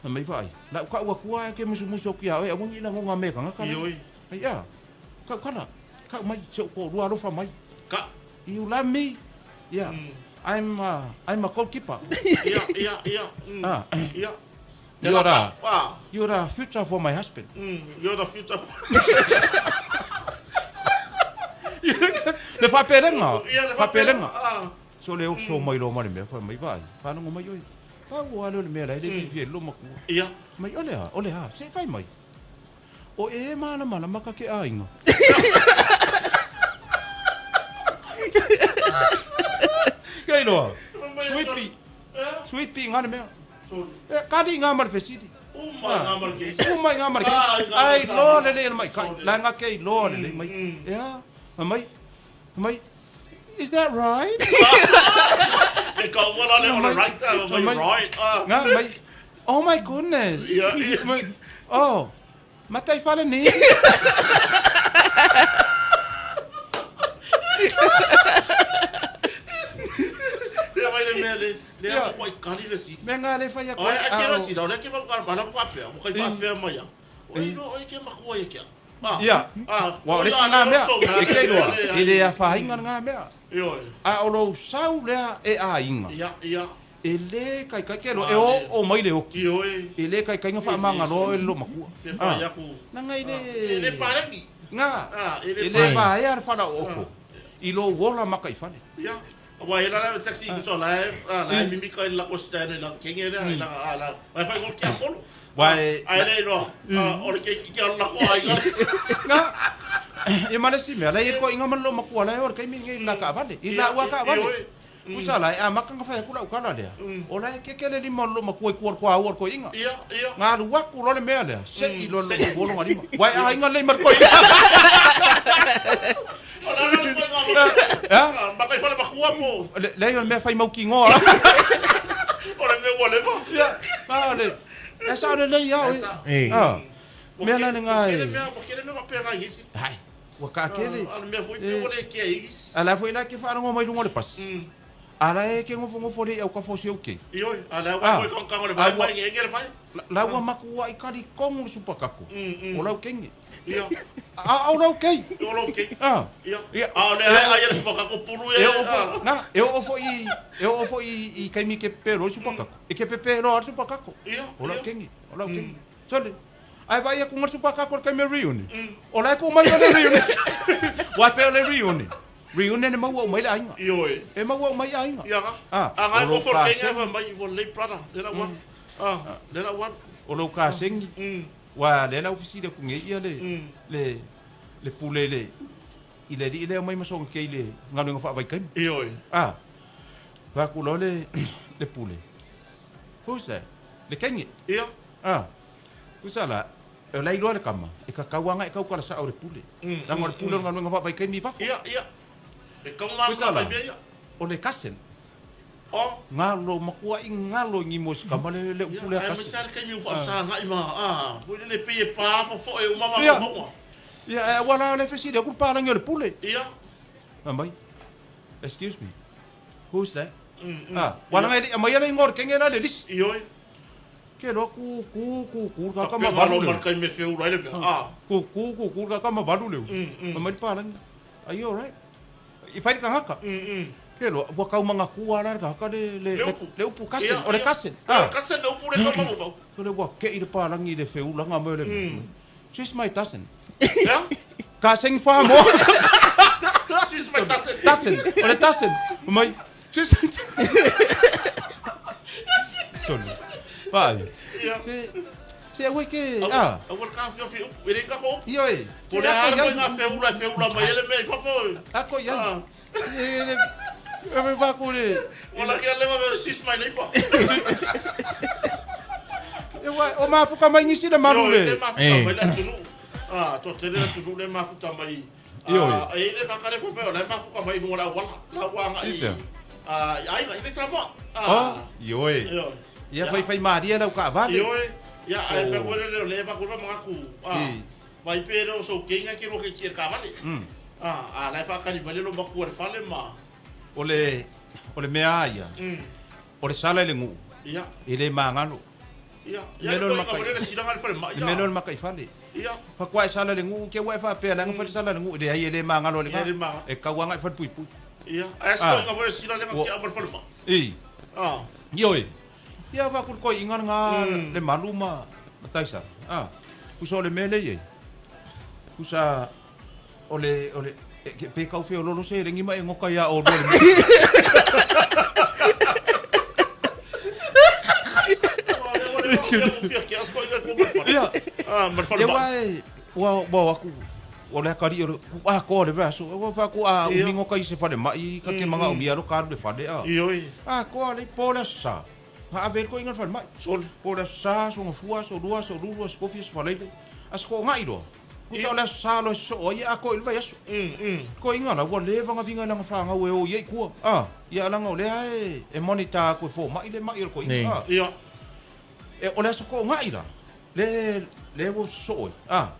Fai mai vaai, lau kau aku ae ke musumusu aku ia oe, aua ni lagoga me kanga kala. Ioe. Ai ia, kau kala, kau mai, se o koʻulua alofa mai. Ka. You love me? Yeah. I'm a goalkeeper. Ia, ia, ia. Ah. Ia. You're a, Ah. you're a future for my husband. You're the future. Le faapelega. Ia, le Faapelega. Ah. So le oso mai loa ma le mea, fai mai, vaai, faalogo mai oe. Pau lava lea o le mea la e le fiafia ai le lou matua. Ia. Mai, o le a, o le a, se i fai mai. O e malamalama ka ke aiga. Kei loa, sweepi, sweepi ngā le mea. E, kali ngā ma le fesili. Uma i ngā ma le keisi. Uma i ngā ma le keisi. Ai loa lelei le mai kai. La ngā kei loa lelei mai. Ea, mai, mai, is that right? E ka ua la le o le right, mai right. Ngā, mai, oh my goodness. Ia, ia. Mai, oh, matai fale ni. Ia mai le mea le, le a mo i kali le si. Mea ngā le whai a koe. Ai, ai ke si, le ke whakara, mana ko whapea, mo kai whapea mai a. Oi no, oi ke makua ia kia. Ia, ua o le isi ngā mea, e kei loa, e le afaina ngā mea. A o lou sau lea e aiga. Ia, ia. E le kaikai ke loa, e oo mai le oki. E le kaikai nga faamagaloa oe le loomatua. Ke whai aku. Leaga e le. E le parengi. Nga, e le vaea le falaooko i lou ola ma kai fale. Ia, aua e la le taxi so la la mimika i la ko stand i la kenge lea i la la ai fai ko kia polo. Wai ai le no o le ke ki la ko ai ga. Nga e ma le si mea la e ko inga ma lo makua la e o le kaimi ngai la ka vale. I la ua ka vale. Pusa la e amaka nga fai aku lau kala lea. O la e keke le lima o le loomatua i kua kua aua le koiinga. Ia, ia. Nga alu aku loa le mea lea, sei loa le loomatua longa lima. Ua e aiga lelei ma le koiinga. O la la le koiinga. Ea? Maka i fale makua po. Leai o le mea fai mautinoa. O le mea ua leva. Ia, ma o le, e sao lelei a oe. E. Mea la le nga e. Ua kele mea faapea ngai isi. Hai. Ua kaakele. A o le mea foi pe ua le kea i isi. A la foi la ke faalogo mai luga o le pasi. A la e ke gofogofo le i au ka fo si ou kei. Ioe, a la ua foi kangkang o le vai mai nge le vai. La ua makuaʻi talitonu le supakako o lau keine. Ia. A o lau kei. O lau kei. A. Ia. Ia. A o le ai ai le supakako pulu e. E oo foi, na, e oo foi, e oo foi i kaimi ke pepe loa le supakako. E ke pepe loa le supakako. Ia. O lau keine, o lau keine. Sole. Ae vaai atu nga le supakako i le taimi o le reunion. O la e tuu mai o le reunion. Ua pei o le reunion. Reunion e maua uma ai le aiga. Ioe. E maua uma ai aiga. Ia ka. Ah, A ngai o lou fofo le kenge kasegi. fa mai ua lelei brother. Le lau atu. Ah, le lau atu. O lou kasegi. Ua lea la ua fesili atu nei ia le le le pule le i le alii lea e omai ma soona kei i le galuega faavaitaimi. Ioe. Ah. Fai atu loa le le pule. Who's that? Le kenge. Ia. Ah. Tusa la, o la iloa le kama, e kakau aga e kau kala sao le pule. Leaga o le pule o le galuega faavaitaimi i fafo. Ia, ia. E kau ma Tusa la, mai mea ia. o le cousin. Oh. Galo, makuaʻi galo i gimo i se kama le le upu lea Ia, ai cousin. ma sa le kaimi u faasagaʻi ma, ah, foi lele pei e pa fofoe uma ma Ia. fofoga. Ia, ae aua la le fesili aku le palagi o le pule. Ia. Fai mai, excuse me, who's that? Ah, ua laga e le i aumaia le igoa o le kenge la i le lisi. Ioe. Ke loa ku ku ku ku le kaka ma Tapena valu lo leo. ma le kaimi e feula ai le mea. Ah. Ku ku ku ku le kaka ma valu leo. Fai mai le palagi, are you alright? I fai le kagaka. Ke loa, ua kau magakua la le kagaka le le Le upu. le upu cousin, Ia, o le ia. cousin. Ia, Ah. cousin le upu le kau mafaufau. So le ua keʻi le palagi i le feulaga mai o le mea. She's my cousin. Ia? Kaseng Samoa. She's my cousin. Cousin. O le cousin. Mai. She's Sorry. Vai. Ia. Se se aua ke a. Aua le kafiofi upu. E le ka ko upu. Ioe. Po le a le ngā feula e feula mai ele mea i fafo. Ako iai. Ah. E le e me vaku le. Wala kia lewa me she's my neighbor. E wa o mafuka mai nisi le malu Ioe, le le. mafuta mai le atunuu. Ah, to tele le atunuu le mafuta mai. Ioe. Ah, e le kakale fo peo le mafuta mai mo la wala. La wanga i. Ite. Ah, ai i le Samoa. Oh, Ah. ioe. Ioe. Ia fai fai maria lau kaavale. Ioe. Ia ai Oh. fa ko le le va ko ma ku. Ah. I. Mai pe ro so kenga ke ro ke ki kaavale. Ah, ah la fa kali male lo maku le fale ma. O le o le mea a ia. O le sala i le nuu. Ia. E le magalo. Ia. Le Ia mea ko lea o le inga makai. le silanga le fale ma. Le mea lea o le makaifale. Ia. Faatoa e sala le nuu ke ua e faapea leaga fai le sala le nuu leai e le magalo le Ia, ga. le magalo. E kau agai i falepuipui. Ia. Ai so Ah. inga le silanga Ua- ke ama le fale ma. I. Ah. Ioe. Ia faaku le koiiga lagā le malu ma ma taisa. Ah. Pusa o le mea lea i ai. Pusa o le o le E ke pe kau feololo seleni ma e goka iā ʻolua i le mea. Ia. Ia ua e ua ua o atu ua le akalii o le ku atoa le vaiaso. Ua fai atu a umi goka i se falemai ka ke manaomia lo ka alu i le fale a. Atoa lei po le aso sa. Na ave ai le toeaina i le falemai. Po le aso sa, aso gafua, aso lua, aso lulu, aso tofi, aso falaile, aso toonai loa. Tusa o le aso sa loa e sosoo ai e atoa i le vaiaso. Toeaina la ua leva ona viga i lana fanau e o i ai i tua. A, ia leaga o lea e e monitor atu e fomai le mai o le toeaina. A, e o le aso toonai la, le le ua sosoo ai, a,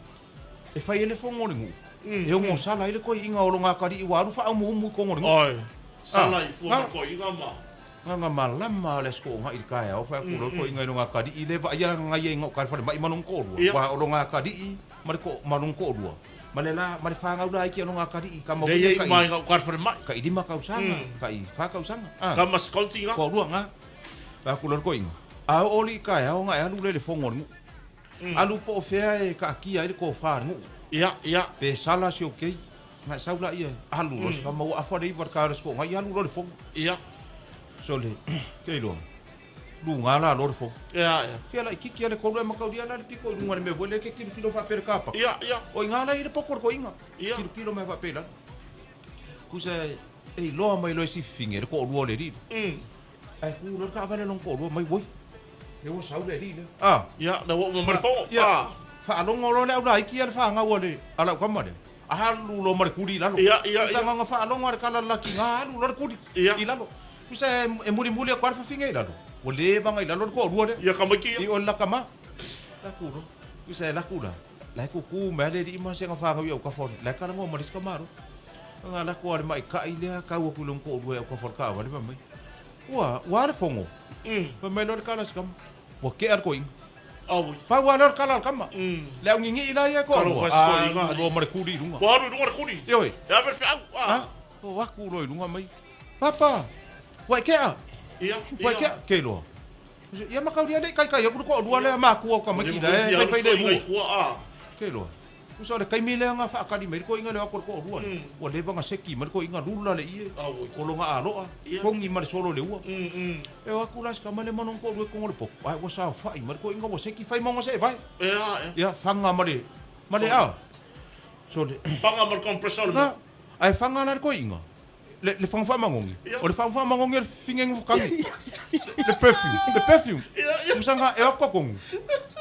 e fai ai le fono a le nuu, e onosala ai le toeaina o lona atalii ua alu faaumuumu i totonu o le nuu. Sala i fua ma toeaina ma. Nganga malama le aso toonai i le taeao, fai atu loa le toeaina i lona atalii, le vaaia lana nai ai gauta i le falemai ma lona toalua, aua o lona atalii ma le ma lona toalua, ma le la ma le fanau laiti a lona atalii, tama foi ia tai tai 5 tausaga, tai 4 tausaga, a. Toalua na. Fai atu loa le toeaina, a oo alii i taeao ona e alu lea i le fono a le nuu. Alu po o fea e taatia ai le tofa a le nuu. Pe sala si ou kei. Ngai sau laia alu loa se tama ua afa le iva i le taeao o le aso toonai alu loa i le fono. Sole, ke iloa, luga la loa le fono. Fia laitiiti lava le tolu ae mataulia la le pito i luga i le mea foi lea e te tilotilo faapea i le kapata. O i ina la e i ai le poto o le toeaina. Tilotilo mai faapea i lalo. Tusa e iloa mai loa e si fafine le toalua o le alii lea. Ae tu loa le taavale a lona toalua mai, oi, lea ua sau le alii lea. A. Ia, lea ua uma mai le fono. Ia, faalogo loa le aulaiti ia le fanau a le a lau tama lea, alu loa ma le tuli i lalo. Ia, ia, ia. Tusa na ona faalogo lava i le tala lalaki ina, alu loa le tuli i lalo. Tusa e mulimuli atu lava le fafine i lalo, ua leva ona i lalo le toalua lea. Ia, tamaiti ia. I o le laka ma. Laku loa. Tusa e laku la, la e tutu mai lava le alii ma sega fanau i autafa o le, la e talanoa ma le isi tamaloa. Ona laku lava le maitai lea tau atu i lona toalua i autafa o le taavale fai mai, Ua, ua a le fono? Fai mai loa le tala a si tama, ua tea le toeaina. Auoi. Pau lava lea o le tala a le tama. Le auninii la ia e toalua, alu loa ma le tuli i luga. Ua alu i luga le tuli. Ioe. E ave le feau. A, o atu loa i luga mai, Papa, ua e tea? Ia, Ua e tea? Ke iloa. Ia mataulia le i taitai atu le toalua lea matua o tamaiti la e faifai lemu. Ke iloa. Tusa o le taimi lea na faatali mai ai le toeaina lea o atu le toalua lea, ua leva ona seki mai le toeaina lula le ie, o lona aloa, togi ma le solo i le ua. E o atu la si tama lea ma lona toalua i totonu o le potu, ae ua saofai mai le toeaina ua seki fai ma ona seevae. Ia, faga ma le, ma le a? Sole. Faga ma le compressor o le mea. Ae faga la le toeaina, le, le faga faamagogi. O le faga faamagogi o le fafine nofokagi. Le perfume, le perfume. Tusa na e o atu totonu,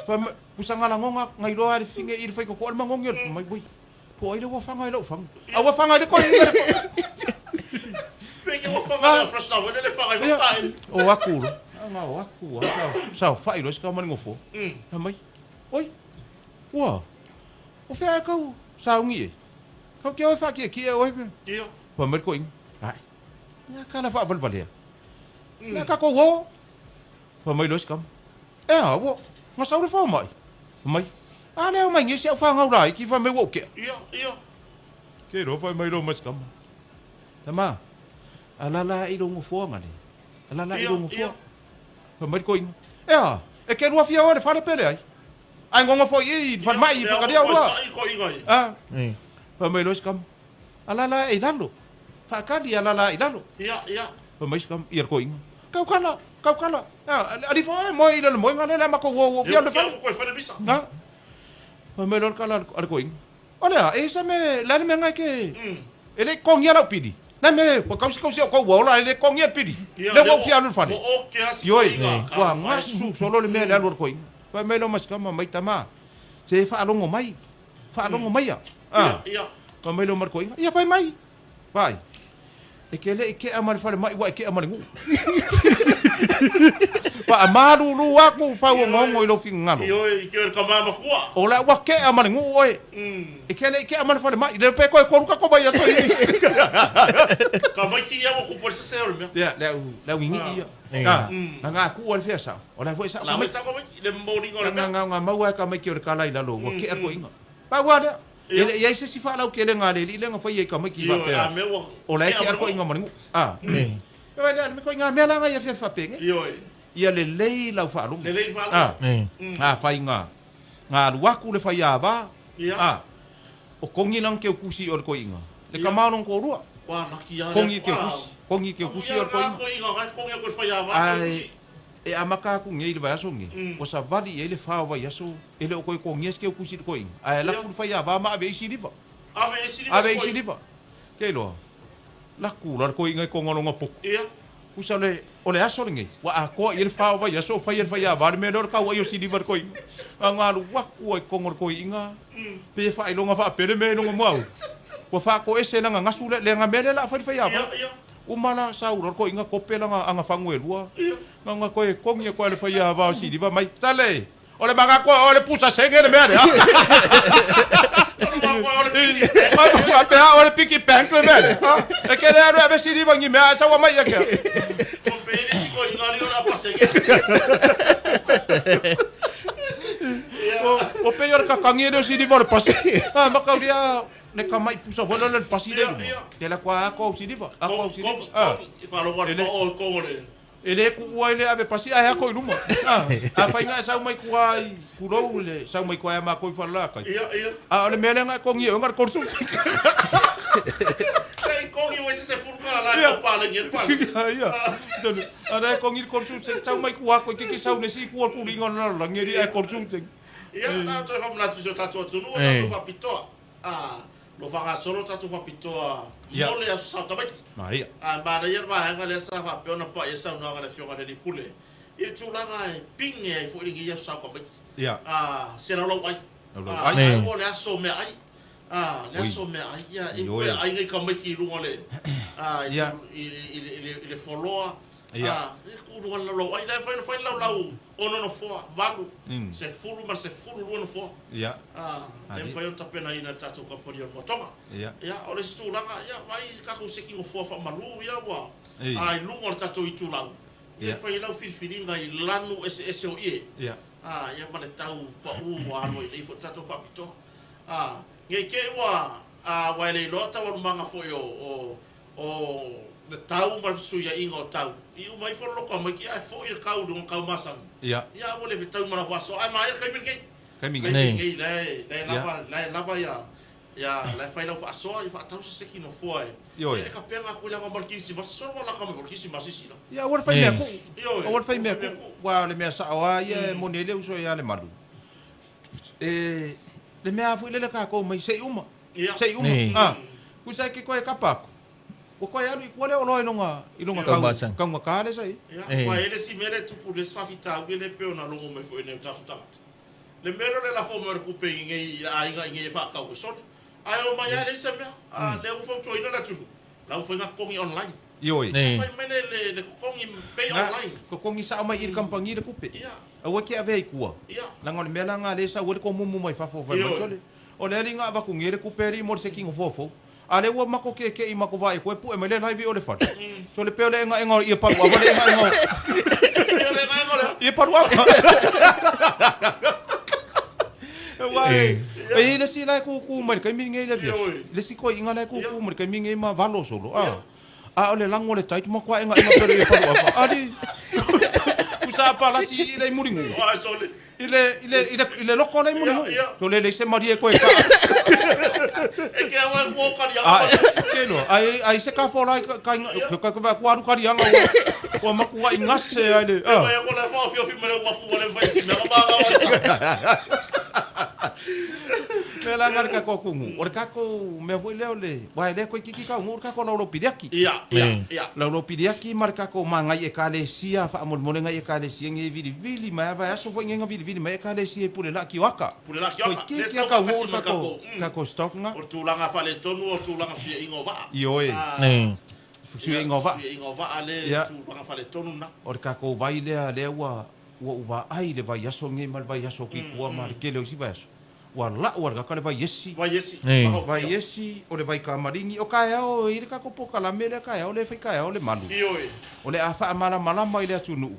fai mai, Pusa nga lagoga nga iloa le fine i le faitotoa le magogi o le mai ui. Po o ai le ua faga i lau faga. A ua faga i le koe. Pe ke ua faga le fresh na le faga i fa ai. O aku lo. Nga o aku a sa sa fai lo ska mani ngofo. Na mai. Oi. Ua. O fea e kau saungi e. Kau ke oi fa ki ki e oi. Ia. Pa mai ko ing. Ai. Nga kala fa valvalea. Nga ka ko wo. Pa mai lo ska. E a, ua, nga sau le fomai. Mai, a lea mai nge si au whangau rā, i ki whai mai ua ukea. Ia, ia. Ke roa whai mai rō mai sikama. Tama, a la la i rongo foa ngare. A la la i rongo foa. Whai mai ko inga. E a, e ke rua fia oa le whare pere ai. Ai ngongo foi i, whai mai i whakaria ua. A, whai mai rō sikama. A la la i lalo. Whaakari a la la i lalo. Ia, ia. Fai mai si tama, ia le toeaina, Kau kala, kau kala. A, ali fa e moe i lalo moenga lea le a matou o fia le fale. Koe fale misa. Na. Fai mai loa le kala a le toeaina, O le a, e sa me, le a le mea ngai ke, e le i totogia lau pili. Le mea, ua kausi kausi au kou ua ola, e le i totogia le pili. Lea ua ou fia alu i le fale. Ioe, ua gasu solo le mea i le alu a le toeaina. Fai mai loa ma si tama, mai tama, se faalogo mai, faalogo maia. A, fai mai loa ma le toeaina, ia fai mai. Vaai, e ke le i kea ma le falemai ua e kea ma le nuu. Faamalulu aku fauogaogo i lou finagalo. Ioe, i ke ka mama kua. O la ua kea ma le nuu oe. E ke le i kea ma le falemai. Le pe koe kolu ka koma ia soi. Ka mai ki ia ku por se o le mea. Ia, le au, le au ngingii ia. Ka, na ngā kua le fea sao. O la foi sao ka mai. La foi sao ka mai, le moringa o le mea. Nga nga maua e ka mai ki o le kala i lalo, ua kea koe inga. Pau lava lea. E le i ai se isi faalautelega a le alii lea na faia i tamaiti faapea, o la e tea le toaiga ma le nuu. A. E vaai lea, me toaiga mea la na ia fia faapenei. Ia lelei lau faalogo. A. Afai na alu atu le faiava, a, o kogi lana keu kusi o le toaiga. Le kama o lona toalua. Ua laki lava Kogi i ke kusi, kogi i ke kusi o le koiga. Ae e amata atu nei i le vaiaso nei, ua savali i ai le fa o vaiaso, e le o toe togia se keukusi i le toeaina, ae alu atu le faiava ma ave ai siliva. Ave ai siliva. Ke iloa, laku loa le toeaina i koga o lona potu. Pusa le, o le aso lenei, ua atoa i ai le fa o vaiaso o fai e le faiava le mea lea o le tauai o siliva i le toeaina. Na ona alu atu lava i totonu o le toeaina, pei e faailoga faapele mea i lona muaulu. Ua faatoese lana gasu lea, le mea lea o le a fai le faiava. Uma la sau loa le toeaina kope lana agafagu e lua, na ona toe togi atu lava e le faiava o siliva mai, Tale! O le manatu o le pusa sege le mea lea. Faapea o le piggy bank le mea lea. E ke le alu e ave siliva ni mea ae sau mai ia kea. O pei o le kakagi e le o siliva o le pasi. A makaulia le kamai pusa foi lea o le pasi le luma. Te la kua ako au siliva. Ako au siliva. E le kuua ai le ave pasi ae ako i luma. Afai na e sau mai tua i Kulou i le sau mai tua ia matou i Falelatai. Ia, ia. A o le mea lea na e togi e oe na o le 30. Sei togi ua se $10 e tau palagi ai le palagi. Ia, ia. Tonu. A na e togi le 30 sene sau mai tua koe keke sau le isi tua o le tuliga o le lalolagi e alii ae 30 sene. Ia, na toe faamanatu i si o tatou atunuu, o tatou faapitoa. Lo faagasolo tatou faapitoa mo le Aso Sa o Tamaiti. Ae manaia le vaega lea sa faapea ona pai ai le saunoaga a le Afioga i le Alii Pule i le tulaga e pine ai foi lenei Aso Sa o Tamaiti. Se laulauai. Ae ua o le aso o meaai. Le aso o meaai. Ia, e upu e ai nai tamaiti i luga o le, i le fualoa. Ia. E tu i luga o le laulau ai. La e mafai ona fai le laulau 6 nofoa, 8, 10 ma le 12 nofoa. Ia. Lea e mafai ona tapenaina e le tatou kamupani o le Moatoga. Ia. Ia, o le isi tulaga, ia, vaai tatou seki nofoa faamalu ia ua i luga o le tatou itulau. Ia, e fai ai lau filifiliga i lanu eseese o ie. Ia. Ia ma le tau pau ua alu ai nei foi le tatou faapitoa. Ne i te i ua, aua e le iloa taualumaga foi o O le tau ma le fesuiaiga o tau, i uma ifo le loko tamaiti ae foi le tau i luga o tau masani. Ia. Ia ua le fetau ma lau faasoa, ae maea le taimi lenei. Taimi nei. Taimi lenei la e, la e lava, la e lava ia, ia, la e fai lau faasoa, ia faatau se seki nofoa e. Ioe. Ia e kapega atu i lava ma le kirisimasi, solo ma laka mai foi le kirisimasi isi la. Ia aua le fai mea kuu. Ioe. Aua le fai mea kuu. Aua o le mea sao lava ia e moni ai le uso ia Lemalu. E, le mea lava foi lele tatou mai se i uma. Ia. Se i uma. Nei. A, kusa e ke koe kapa aku. Ua koe alu i kua le oloa i longa, i longa Tau kau, masani. kaugata le sa i. Ia, Eh. ua i ai le isi mea lea e tupu i le isi faafitauli lea e pei ona logo mai foi i nai o tatou tagata. Le mea lea o le lafo mai o le kupe i nei i aiga i nei e faatau e sole. Ae omai lava e leai se mea. A, lea ua fautuaina le atunuu, la ua fai nga totogi online. Ioe. Nei. Fai mai le, le, le totogi pay Na, online. totogi sao mai i le kamupani le kupe. Ia. Aua ke avea i kua. Ia. Leaga o le mea la nga lea e sau ai le tomumu mai fafo fai mai Ioe. sole. O le alii na avatu nei le kupe alii mo le seki nofoa fou. A lea ua mako keke'i ma ko vaai koe pu'e mai le live i o le fale. Sole pei o le egaega o le ie paluava le egaega o Pei o le egaega o le ie paluava. Aua e e i ai le isi la e kūkū mai le taimi lenei i le afiafi. Ioe. Le isi toeaiina la e kūkū mai le taimi lenei ma valo solo a. Ia. A o le lago o le tai, matua egaega pei o le ie paluava. Alii tusa a palasi i le imuligu. Ai sole. I le, i le, i le, i le loko le muli Ia, ia. To le le se marie koe ka. E ke awa e kuo kari A, anga. ke loa, ai, ai se ka fola i ka, ka, ka, ka, ka, kua aru kari anga ua, ua makua i ngase ai le, E a. mai ko le whao fiofi me le uafu wale mwhai si mea ka wale. Mea la ngā le kako kungu. O le kako mea foi lea o le, wa e lea koe kiki kau ngu o le kako laulau piliaki. Ia, ia, ia. Laulau piliaki ma le kako magai ekalesia, faamolemole ngai ekalesia nge vilivili mai a vaiaso foi nge nga vilivili mai ekalesia i pule laa kioaka. Pule laa Koe kioaka. kiki Le a sau kau ngu faatasi o le ma le kako, kako. kako stock nga. O le tulaga faaletonu o le tulaga fesuiaiga o vaa. Ioe. Fesuiaiga o vaa. Fesuiaiga o vaa le Ia. tulaga faaletonu lena. O le tatou vai lea lea ua ua ou vaai i le vaiaso lenei ma le vaiaso ki tua ma le tele o isi vaiaso. Ua lau lava le kaka le vaiesi. Vaiesi. Vaiesi, o le vaikamaligi, o kaeao e i ai le tatou polokalame lea kaeao lea e fai kaeao le malu. Ioe. O le a faamalamalama i le atunuu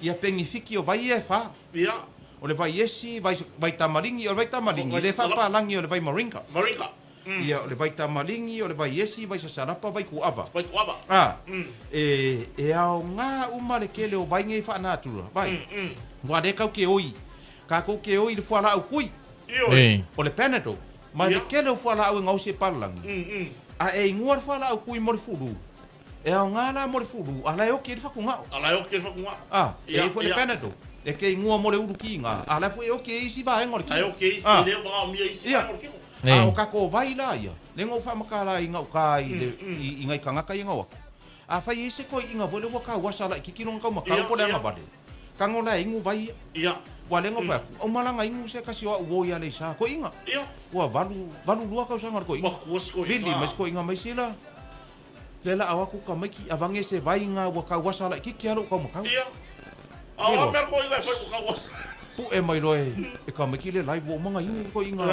ia penifiki o vai ia e fa. Ia. O le vaiesi, vai, vaitamaligi, o le vaitamaligi le faapalagi o le vai moringa. Moringa. Ia, o le vaitamaligi, o le vaiesi, vaisasalapa, vaikuava. Vaikuava. A, e, e aoga uma le tele o vai nei faanatura, vai. Aua lea kau ke oi, kakou ke oi i le fualaau kui. Ioe. O le Panadol, ma le tele o fualaau e gaosi e palalagi. A e igua le fualaau kui mo le fulu, e aoga la mo le fulu, a la e oki ai le fatugao. A la e oki ai le fatugao. A, e i ai foi le Panadol, e te igua mo le ulu kiga, a la foi e oki ai isi vaega o le tino. A e oki ai isi, e le manaomia isi vaega o le tino. A o tatou vai la ia, lea na ou faamatala ai gauta i le, i nai tagata ia na o atu. Afai e i ai se toeaina foi lea ua tauasa laitiiti lona taumatau po o le agavale, tago la e inu vai ia. Ua lea na ou fai atu, auma la na inu se tasi o au uo i Aleisa, toeaina. Ua 8, 82 tausaga o le toeaina. Vili mai se toeaina mai sila, lea la ao atu tamaiti avane se vai na ua tauasa laitiiti lava lou taumatau. Pu'e mai loa e tamaiti le live ua uma na inu le toeaina,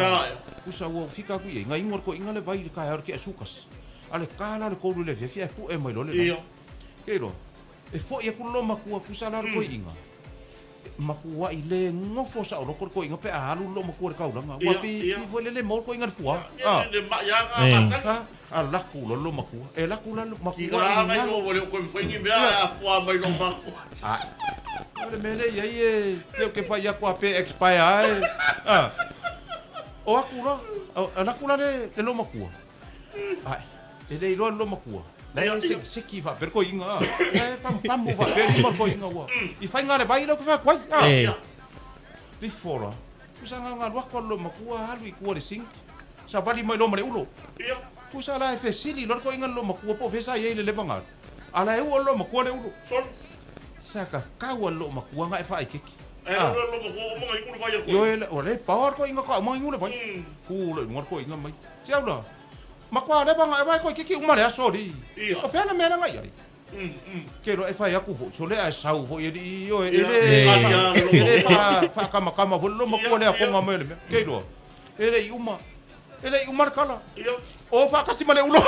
usa ua fika atu i ai, na inu e le toeaina le vai i le taeao i le tea 11. A le ta la o le 3 i le afiafi ae pu'e mai loa le lagi. Ke iloa, e fo'i atu le loomatua pusa la o le toeaina, matua'i le nofo saoloto le toeaina pe a alu le loomatua i le taulaga. Ua pi pi foi le le maua le toeaina i le fua. A, a laku loa le loomatua. E laku la le matua'i galo. A, o le mea lea e i ai e, pe ou te fai atu a pe expire lava e, a. O atu loa, laku la le loomatua. Ai, e le iloa le loomatua. La e sekiseki faapea le toeaina, a. La e pamupamu faapea lima le toeaina ua. I faiga le vai lea ou te fai atu ai, a. Lifo la. Tusa na ona alu atu a le loomatua alu i tua i le sink. Savali mai loa ma le ulo. Tusa la e fesili loa le toeaina i le loomatua po o fea sa i ai i le leva na alu. A la e ua le loomatua le ulo. Sa kakau a le loomatua na e faaikeke. Ioe, ua le paoa le toeaina ka uma inu le vai. Tu loa i luga le toeaina mai. Tiau la, matua leva na e wae koe kiki uma le aso li. O fea le mea la na i ai? Ke loa e fai atu foi, sole ae sau foi e lii oe, e le, e le faakamakama foi le loomatua le akoga mai o le mea. Ke iloa, e le i uma, e le i uma le kala. O faatasi ma le ulo.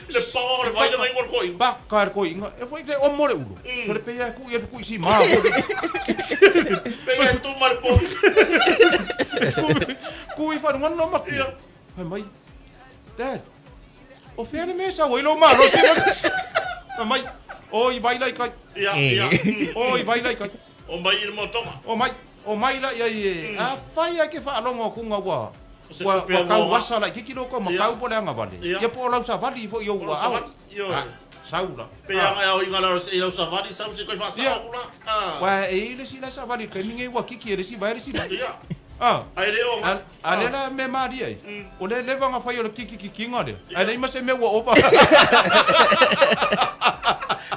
Le paoa o le vai langa i le koiga. Paka le koiga. E foi te omo le ulo. Sole pei e kui e kui si ma. Pei e tu ma le po. Kui whanunga no maku. Fai mai. Dad. O fea le mea sau ai lo malosi. Fai mai. O i vai lai kai. Ia, ia. O i vai lai kai. O mai i le motoga. O mai. O mai la ia i e. A fai ai ke whaalongo kunga ua. Ua ua kau asa laitiiti lo kou makau po o le agavale, ia po o lau savali foi ou ua ao. Sau la. Pe aga e ao i ngala i lau savali sau se koe faasao aku la. Ua e i le isi la savali i le taimi nei ua kiki e le isi vae le isi vae. Ai le o nga. A lea la mea malie ai, o le leva na fai o le kiki kikiga lea, ae leai ma se mea ua ova.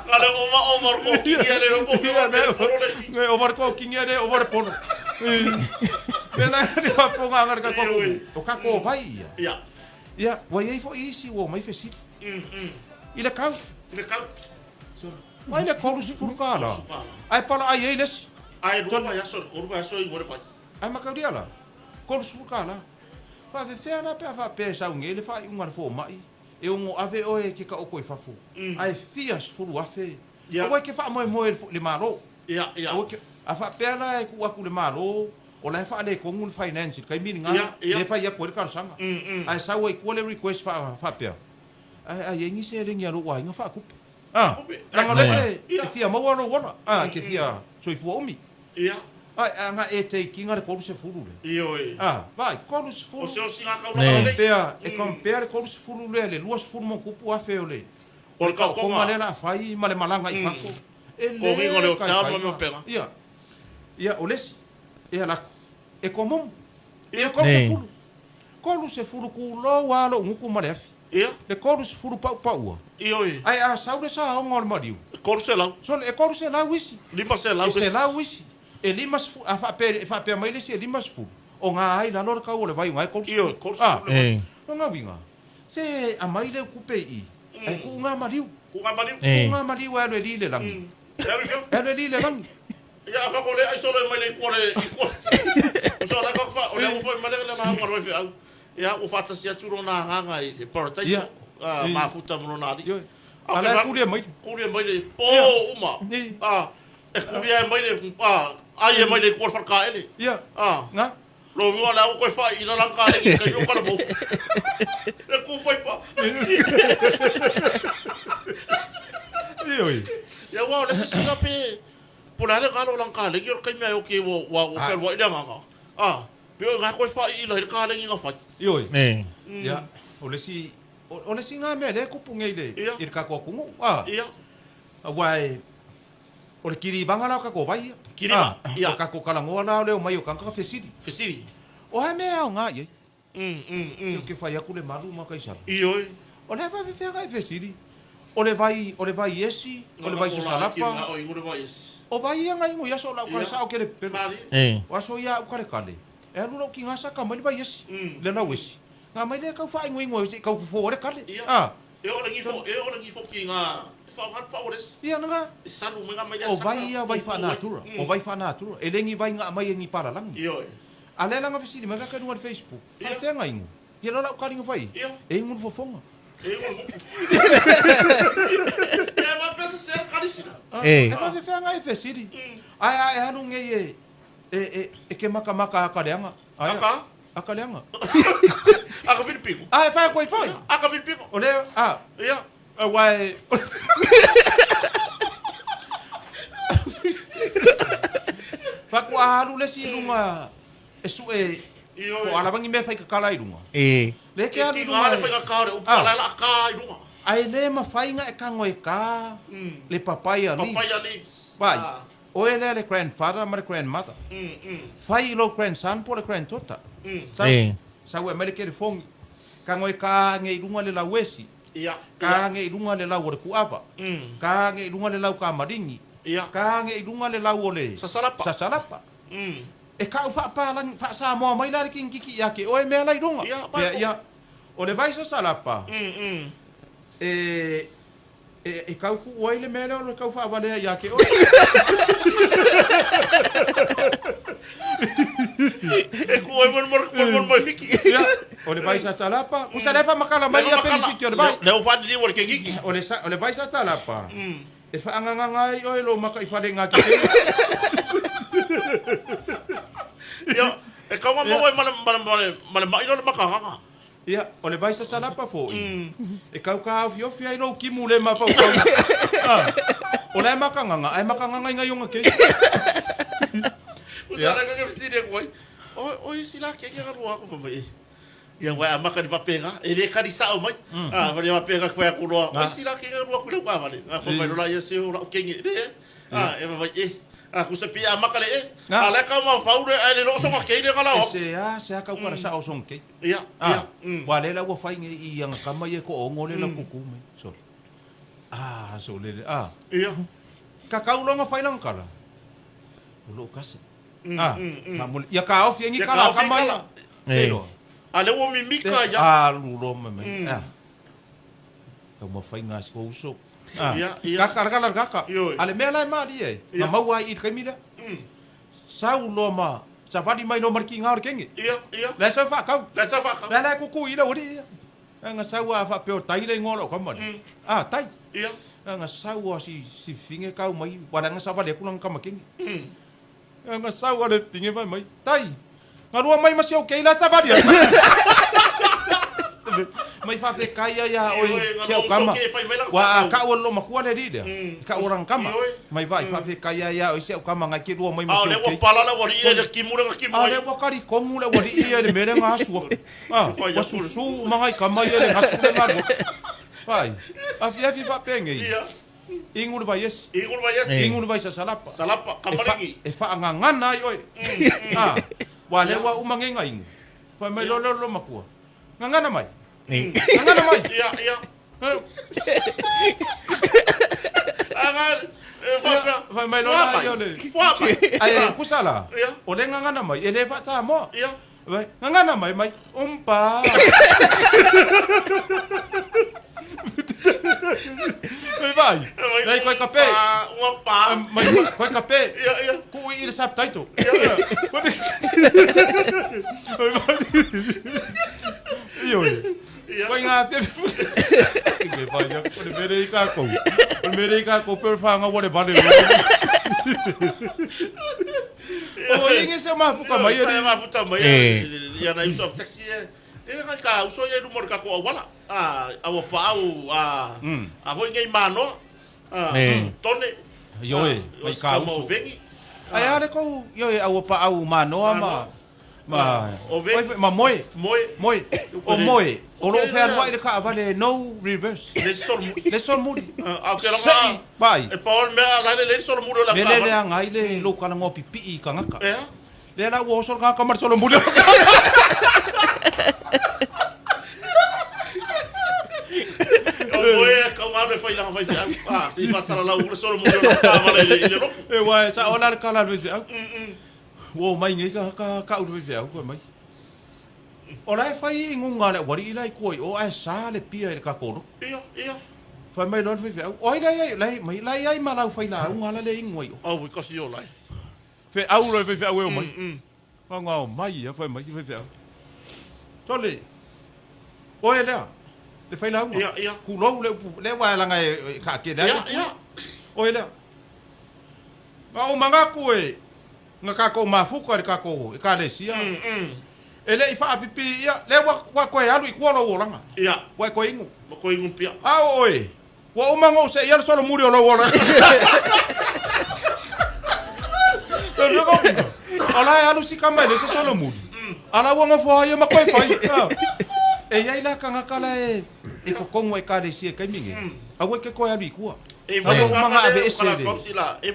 Nga le ova ova le kōkini a le po le polo le kiki. Ngai ova le kōkini a le ova le polo. Pēlā le faafofoga a le tatou o tatou vai ia. Ia. Ia, ua i ai foi isi ua omai fesili. I le kau. I le kau. Mai le $30. Ae palaai ai le isi. Ae 2 vaiaso, 3 vaiaso i le vai. Ae mataulia la, $30. Faafefea la pe a faapea e sau nei le faaiuga a le fomai e ono ave oe e ke taoto i fafo, ae fia sefulu afe. Aua e te faamoemoe i le Malo. Aua e te, a faapea la e tuu atu i le Malo, o la e faaletonu le finance i le taimi lena, lea e fai atu ai le talosaga. Ae sau ai i tua le request faapea, ae a i ai ni seleni a lou aiga faatupe. A, leaga o lea e fia maua lou ola, a, e te fia soifua umi. Ai, a na e take ina le 30 lea. Ioe. A, vaai, 30. O se osiga taulaga lelei. Compare, e compare le 30 lea i le 20 ma tupu afe o le O le taotoga lea o le a fai ma le malaga i fafo. E le Kogiga o le hotel ma mea pena. Ia. Ia, o le isi, e ala atu, e komomu. Ia, 30. 30 tulou lava lou gutu ma le afi. Ia. Le 30 paupaua. Ioe. Ae a sau le saoga o le maliu. E 300. Sole, e 300 isi. 500 E 100 isi. E 50, a faapea, e faapea mai le isi e 50, o ga ai lalo le kau o le vai o ga e 30. Ioe, 30 A, le vai. lona uiga, se aumai le utupe i i, ae tuu ga maliu. Tuu ga maliu. Tuu ga maliu e alu e li le lagi. E alu i fea? E alu e li le lagi. Ia, a faapea o le ai solo e mai le i tua le, i tua. O so la ka fa, o le au foi mai le la au le feau. Ia, ua faatasi atu lona agaga i le paradise. Ia. Mafuta ma lona alii. Ioe. A la e kulia mai. Kulia mai le po uma. Ia. A, e kulia e mai le, a, ai e mai le i tua le falekaele. Ia. A. Nga. Lo wiwa le au koe whai i la lang ka le i kai o kala mo. Le ku paipa. Ioe. Ia ua o le sisina pe, po le ale ngalo lang ka le ki o le kai mea e oki ua, ua, ua whelua i le agaga. A. Pe o ngā koe whai i la i le kālengi ngā whai. Ioe. E. Ia, o le isi, o le isi ngā mea lea e kupu nei i le, i le kakou atunuu, a. Ia. Aua e, o le kilivaga la o kakou vai ia. Kiliva, ia. O kakou kalagoa la o le omai o tagata fesili. Fesili. O a mea e aoga i ai? Se ou te fai atu le malu ma Kaisara. Ioe. O le a faafefea e fesili? O le vai, o le vai esi, o le vai sasalapa. O vai ia ngai ngoi aso lau kale sao kele pepelo. O aso ia au kale kale. E alu lau ki ngasa ka mai le vai esi. Le lau esi. Nga mai le kau whaai ngoi ngoi se kau fofo o le kale. Ah. E o le ngifo, e o le ngifo ki ngā whaonga pa o les. Ia nga. E salu mai ngā mai le O vai ia vai whaanatura. O vai whaanatura. E lengi vai ngā mai e ngi paralangi. Ioe. A le langa fesili mai ka kanua le Facebook. Whaafea ngā ingo. Ia lau karinga whai. E ingo le fofonga. E ingo le moku. Ia ma pesa se karisina. E. E whaafea ngā e fesili. Ai ai halu ngei e e ke maka maka akaleanga. Aka? Akaleanga. Aka Filipino. Ah, e whai koe whai. Aka Filipino. O lea, ah. Ia. Wai. Whaku a halu le si lunga e su e po alavangi mea whai kakala i lunga. E. Le ke alu I lunga. ngā le whai kakao le upa la la ka i lunga. Ai le mawhainga e kango e ka le papaya leaves. Papaya leaves. Vai. Oe lea le grandfather ma le grandmother. Whai i lo grandson po le granddaughter. E. Sau e mai le kelefongi. Kango e ka nge i lunga le lauesi. Ia. Ka nge i lunga le lau o le kuava. Ka nge i lunga le lau ka maringi. Ia. Ka nge i lunga le lau o le Sasalapa. Sasalapa. E kau whaapalangi, whaasamoa mai la le kingkiki ia ke oe mea lai runga. Ia, Ia, ia. O le vai sasalapa. E e kau ku oi le mea lea o le kau whaavalea ia ke oe. E ku oi mon mon mon mon mai fiki. Ia, o le vai sasalapa. Kusa le whamakala mai ia peni fiki o le vai. Le o whani li o le kengiki. O le, o le vai sasalapa. E whaanganganga ai oe lo maka i whare ngā ki te. Ia, e kaunga maua e male male male male mai lo le makahanga. Ia, o le vai sasalapa fōi. E kau ka awhi ofi ai lo kimu le mapau kau. O le makanganga, ai makanganga i ngai onga kei. Usa la kake fisiri e koe. O isi la keke ka rua ko mai. Ia wai a maka ni papenga, e le kari sao mai. Ah, wale papenga koe aku roa. O isi la keke ka rua kule kwa wale. Ngā whamai lola ia se o la o kenge. Le, ah, e wai e. Ah, kusa pia a maka le e. Ah, le kau mau whaure, ai le looso ngā kei le ngala o. E se a, se a kau kara sao song kei. Ia, ia. Wa le la ua whai nge i anga kama i e ko ongo le la kuku mai. Sorry. Ah, so le le, ah. Ia. Ka kau longa whai langa kala. O loo kase. Ah, ia ka ofi ngi kala kama ia. E. A le ua mimika ia. Ah, lulo mai mai. Ah. Ka mua whai ngā siko uso. Ah. Ia, ia. Kaka, kaka, kaka. Ioi. A le mea lai maari e. Ia. Nga maua ai i le kaimi lea. Sau loa ma, sa wali mai no mariki ngā o le kenge. Ia, ia. Le sau whaakau. Le sau whaakau. Le lai kuku i la ori ia. Nga sau a whaapeo tai le ngola o kamari. Ah, tai. Ia. Nga sau a si finge kau mai, wala nga sa wale kula nga kama kenge. Nga sau a le finge vai mai. Tai. Nga rua mai masi au kei la sa wali. Mai whawhe kai ia oi se au kama. Wa ka ua lo makua le ri lea. Ka ua rang kama. Mai vai whawhe kai ia oi se au kama ngai ke rua mai masi au kei. Le ua pala le ua ri ia le kimura nga kimura. A le ua kari kongu le ua ri ia le mere ngā asua. Ah, ua susu mangai kama ia le ngasu le ngā rua. Vai. Awhi awhi whapenge i. Ingu le vai esi. Ingu le vai esi. Ingu le vai sasalapa. Salapa, kamaringi. E whaangangana ai oi. Ah, wa le ua umangenga ingu. Whai mai lo lo lo makua. Ngangana mai. Ngangana mai. Ia, ia. Anga, whapea. Whai mai lo la ia le. Wha mai. Ai, kusala. Ia. O le ngangana mai. E le whataa moa. Ia. Vai, ngangana mai mai. Umpa. Mai vai. Nei koe kape. Ua pa. Mai koe kape. Ia, ia. Ku i le subtitle. Ia, ia. Mai vai. Io. Ia. Koe ngā whia. Ke vai ia. O le mere i ka kou. O le mere i ka kou pe whanga wale vale. O inge se mafuka mai e. Se mafuka mai. Ia na uso of taxi e. E ngai ka uso ia rumor ka ko awala. Ah, awa paau a a voi ngai mano. Ah, tone. Ioe, mai ka uso. Vengi. Ai ale ko ioe awa paau manoa ma. Ma O veki. Oi, ma moe. Moe. Moe. O moe. O loo fealuai le kaavale no reverse. Le solomuli. Le solomuli. A o ke Sei longa. vai. E pa o le mea la le le solomuli o le Me le kaavale. leaga ai le lou kalagoa pipii i tagata. Ea. Lea la ua oso le tagata ma le solomuli. O moe e kau ngalo e fai langa fai feau. Ah, se i faasalalau le solomuli o le kaavale i le i le loku. E uae sao la le kala a le faifeau. Ua omai nei tagata kau le faifeau fai mai. O la e fai iuga a le aualii la i tua i o ae sa le pia i le tatou lotu. Ia, ia. Fai mai loa le faifeau, o ai la i ai, la i mai, la i ai ma lau failauga la le inu ai o. Au i kasi o lai. Feau loa le faifeau e omai. Faga omai ia fai mai le faifeau. Sole, oe lea, le failauga. Ia, ia. Tulou le upu, lea ua laga e kaakele ai. Ia, ia. Oe lea. Ma ou manatu e, na tatou mafuta i le tatou Ekalesia, e le i faapipi ia, lea ua, ua toe alu i tua lou olaga. Ia. Ua e toe inu. Ma toe inu pia. A o oe, ua uma ona ou seia le solomuli o lou olaga. O la e alu si kama e le se solomuli. A la ua nofo ai ia ma koe fai. E i ai la tagata la e, e totogi o Ekalesia i taimi nei, aua e te toe alu i tua. E A ua uma ona le aveese le,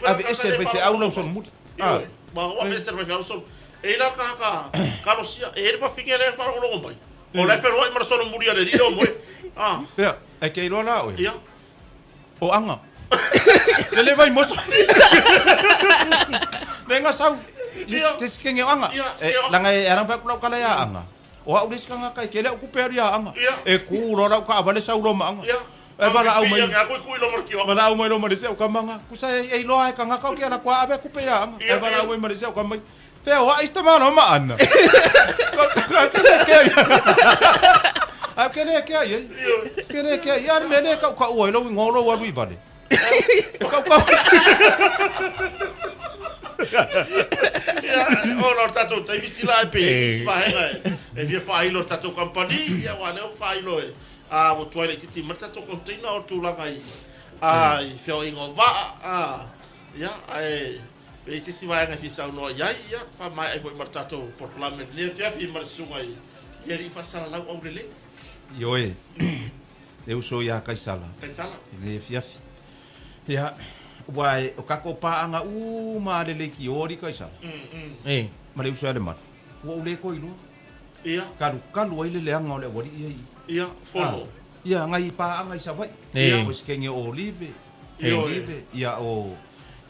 aveese e le faifeau lau solomuli. A. Ma ua aveese le faifeau sol. E ila ka ka kalosia e le fafine le faalogologo mai. O la e feloai ma le solomuli a le alii o moe. A. Pea, e te iloa la oe. Ia. O aga. Le le vai moso. Le nga sau. Ia. Te sikenge o aga. Ia, E, ia. langa e ala pa ku kala ya aga. O au le sikanga kai ke le ku pe ya aga. Ia. E ku lo rau ka avale sau lo ma aga. Ia. E vala au mai. Ia kui kui lo mar ki o. Vala au mai lo ma le seu kamanga. Ku sa e iloa e kanga ka ke ala kwa ave ku pe ya aga. Ia, E vala ia. au mai ma le seu kamai. Fea o ai sta ma ma ana. Ka ka ke ke. A ke le ke ai. Ia. Ke le ke ai. Ia me le ka ka ua i lo ngolo wa lui vale. E kau kau. Ia, o lo tatou taimi sila e pe isi vaega e. E fia faailo le tatou company, ia ua lea ua faailo e. A ua tuai laitiiti mai le tatou container o tulaga i a i feoaiga o vaa. A ia ae pe i se isi vaega e fia saunoa i ai, ia faamaea ai foi ma le tatou polokalame i lenei afiafi ma le susuga i i alii faasalalau aulelei. Ioe, le uso ia Kaisala. Kaisala. I lenei afiafi. Ia, ua e, o kako paaga uma a le leitio ali Kaisala. E. Ma le uso ia Lemalu. Ua ou le koe iloa. Ia. Kalukalu ai le leaga o le aualii ia i. Ia, fono. Ia, ngai paaga i Savaii. E. O se kenge o Olive. Ia. Olive. Ia o,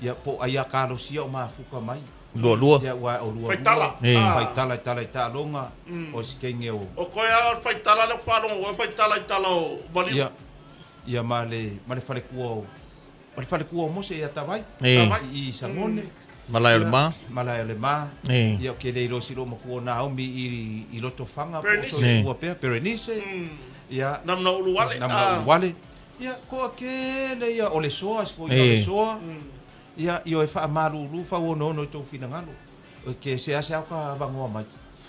ia po ai a kalosia o mafuka mai. Lua lua. Ia ua o lua. Faitala. E. Ah. Faitala i tala i taaloga. O se kenge o. O koe a o le faitala lea ua faalogo oe faitala i tala o maliu. Ia, ia ma le, ma le falekua o, ma le falekua o Mose ia Tavai. E. Tavai. I Sagone. Malae o le ma. Malae o le ma. E. Ia o ke le iloa silo matua o Naomi i, i Lotofaga. po o Berenice. soifua pea. Berenice. Ia. Namna uluale. Na mna uluale. Ia, koa ke le ia o le soa, se ko ia o le E. soa. Ia, i o e faamalulu, fauonono i tou finagalo. O ke se ase au ka vangoa mai.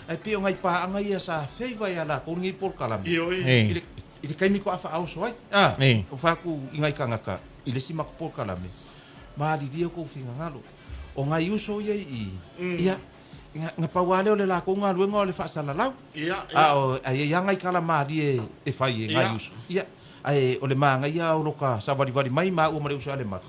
Ai pe o ngai paaga ia sa feiva ia lakou lenei polokalame. Ioe. I E. le, i le taimi ko afaao ai. Ah, E. o faaku i ngai kangaka, i le si mako polokalame. Malilie kou finagalo. O ngai uso ia i, ia, nga, nga pau lea o le lakou galuega o le faasalalau. Ia, ia. A o ai ia ngai kala malie e fai e ngai Ia. uso. Ia, ai o le maga ia o loka savalivali mai maua ma le uso a le maka.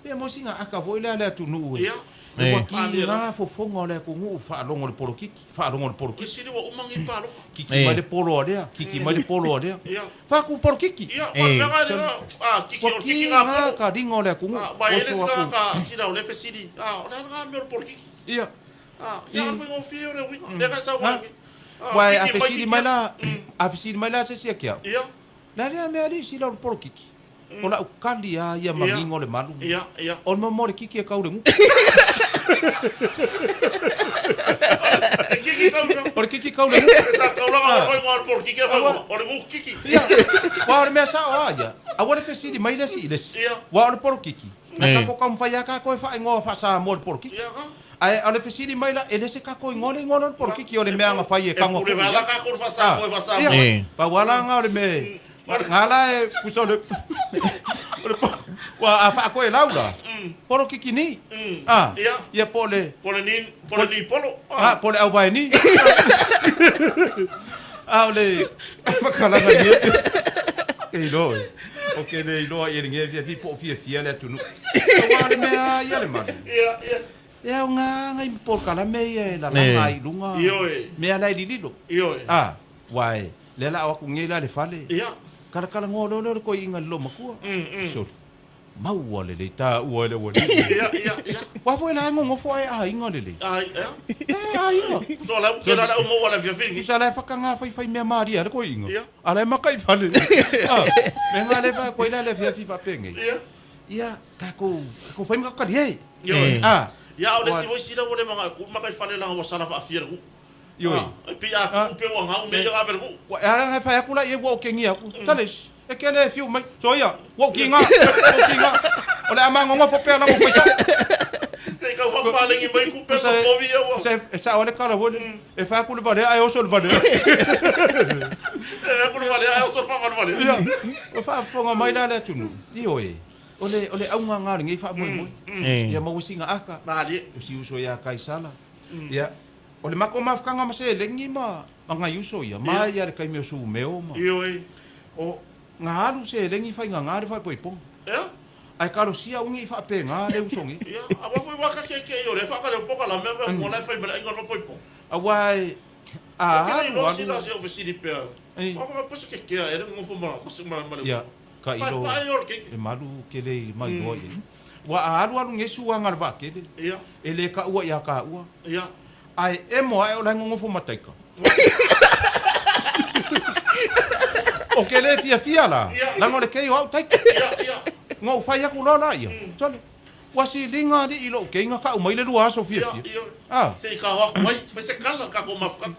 Ia mo singa aka foi lea le atunuu e. Ia. E ua E. ki ngā fofoga o le atunuu faalogo le polokiki, faalogo le O polokiki. sili ua uma ngi paloka. Kiki E. mai le polo a lea, kiki mai le polo a lea. Ia. Faaku polokiki. Ia, E. o le mea lea, a, kiki Ua o le ki kiki ngā ngā polo. ka ringa o le atunuu. A, mai ele Oso sina aku. ka sina o le fesili. A, o le ngā mea o le polokiki. Ia. A, ia, I. o le faigofie o le uiga. Lea ka sau Ha? ai. A, Uae a kiki mai fesili kiki mai a. la, a fesili mai la se sia ke au. Ia, La lea mea ali sila o le polokiki. O lau kali a ia mangingo o le malu. ia, ia. O le mo le kiki e kau le nguku. E kiki kau kau. O le kiki kau le nguku. E sa kaulaga o whai ngā o le polokiki e whai ngā. O le nguku kiki. Ia. Wa o le mea sao a ia. A ua le fesili mai le si i le si. Ia. Wa o le polokiki. Na E. kako kaumawhai a kako e whaingoa wha mo le polokiki. Ia, ka. Ae o le fesili mai la, e le se kako ingoa le ingoa le polokiki o le mea nga whai e E kango. pule wala ka koru whasa, koe whasa. Ia. E. Pa wala nga o le me. Ngā la e kusa o le... o le Ua a whaako e lau la. Polo kikini. A, Ia. ia po o le Po o le ni, po o le ni polo. A, po o le auvaeni. A o le fakalaga ni e iloa e. O ke le iloa i e le fiafia po o fiafia le atunuu. Aua o le mea ia le malu. Ia, ia. E aoga ngai polokalame ia e lalaga ai i luga Ioe. mea la e lililo. Ioe. A, uae lea la o aku nei la le fale. Ia. Kalakalanoa loa lea o le toeaina i le loomatua. Sole. Maua lelei taua e le aualii. Ia, ia, ia. Ua foi la e nonofo ae aiga lelei. Ai, ia. E aiga. So la ke la la o maua le fiafia ni. Usa la e whakangā whaiwhai mea māria le koiinga. Ia. A la e maka i fale. Ah, me ngā le wha koe la le fiafi whapengei. Ia. Ia, kākou, kākou whai maka kari e. Ioe. Ah, Ia o le si voi sila o le manga ku maka i fale langa wa sala faafia le ku. ioi. Ah, e pi a ku pe wa ngau me ia ave le ku. Wa e ara ngai whai aku la i e ua o kengi aku. Tales, e ke le fiu mai. So ia, ua o ki ngā, ua o ki ngā. O le ama ngongo fo pea lango whai Se ka fa palengi mai ku pe Sa ko povi ia wa. sa e sa ole kala wole. E whai aku le vale, ai oso le vale. E ku le vale ai o so fa vale. Ia, o whaafonga mai la le atunu. Ioe. O le, o le aunga ngā le ngei wha moi moi. Ia mawasinga aka. Mali. O si uso ia Kaisala. Ia, o le mako mafukanga ma se lengi ma, ma ngai uso ia. Ma ia le kaime o su meo ma. Ioe. O ngā alu se lengi whai ngā ngā le whai poi ponga. Ia. Ai karo sia ungi i whape ngā le usongi. Ia, a wa foi wa ka ke ke i o le fa ka le poka la me me mo la fai me inga no poi po. A wai, a Ke le alu lo si la alu. se o vesili pe. Ei. Wa ka poso ke ke e le ngofo ma ma ma le. Ia, ka Pa ilo pa e o ke. e malu ke le i mai loa ia. Wa a alu alu ngesu anga le wakele. Ia. E le ka ua ia ka ua. Ia. Ai e moa e o lai ngongofo mataika. O ke le fia fia la. Ia. Langa o le kei o au taika. Ia, ia. Ngau whai aku loa la ia. Tole. Wa si linga di ilo ke inga ka umai le lua aso fia Ia, fia. ia. Ah. Se ka wa wai, fai se kala ka ko mafuka.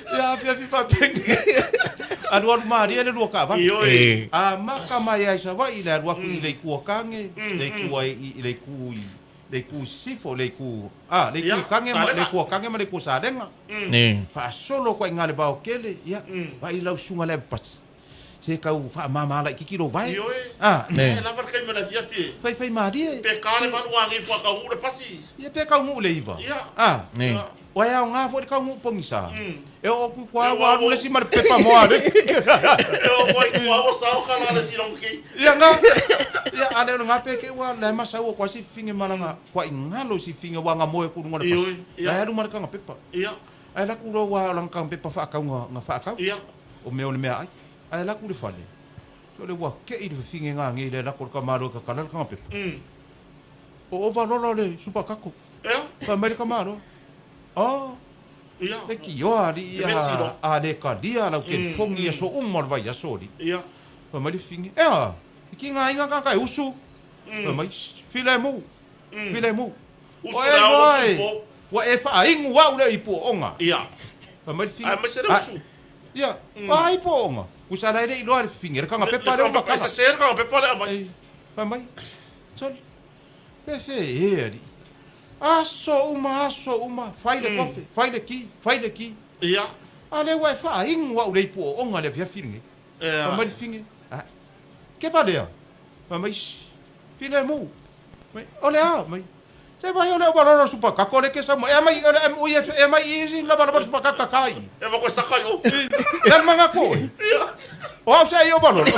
Ia fia fia fa penge. Alu alu maria le lua ka va. Ioe. A maka mai ai sa vai le alu aku i le kua kange, le kua i le ku i le ku sifo, le ku ah, le ku Ia, kange ma le salenga. kua kange ma le ku salenga. Faasolo koa i gā le vaokele, ia, vaai lau suga le pasi. Se kau faamāmā laʻikiki lou vae. Ioe. Ah, E lava le kaimi o le afiafi e. faifai malie. Pe ka le valu agi fua ka uu le pasi. Ia pe kauguu le iva. Ia. Ah, Ia. o e aogā foʻi le kauguu pogisa. E oo kui E kua ua ua alu ua- le isi ma le pepa moa le. E o koi kua o sao ka la le silong ki. Ia gā. Ia a le o le gā pe ke ua le masau o kua si finge malaga kua i galo si finge ua ngā moe kuluga le Ioe, pasi. ia. La e alu ma le kaga pepa. Ia. Ae laku loa ua o laga kaga pepa faakau ga faakau. Ia. O mea o le mea ai. Ae laku le fale. So le ua kei le fefinge ngā ngei le lako le kamalo e kakala le kaga pepa. O ova lola le supakako. Ia. Fa mai le kamalo. Oh, Ia. le ki oa li Le vesi a lo. a le kalia lau ke fongi aso uma le vai aso li. Ia. Fa mai le finge. Ea, ki ngā inga kaka e usu. Fa mai file mu. File mu. Usu O e la o noa e. usu po. Ua e whaingu au le i puonga. Ia. Fa mai le finge. Ai mai se le Ah, usu. Ia, ai puonga. Kusa lai le iloa le finge, le kanga pepa le Ai umakala. se se ka pepa le amai. Ei, fai mai. Sole. Pe fe e ali. Aso uma, aso uma. Fai le kofe, fai le ki, fai le ki. Ia. A le ua e whaingu au le i puonga le fiafi Ia. Fai mai le finge. Ah, ke valea? Fai mai, "Shh, file mu. Mai, o le a, mai. Se vai o le ua lolo supakako le ke sa mo. E mai, o le ui e e mai i si lava lava supakaka kai. E va koe saka yo. Le manga koe. Ia. O au se ai o balolo.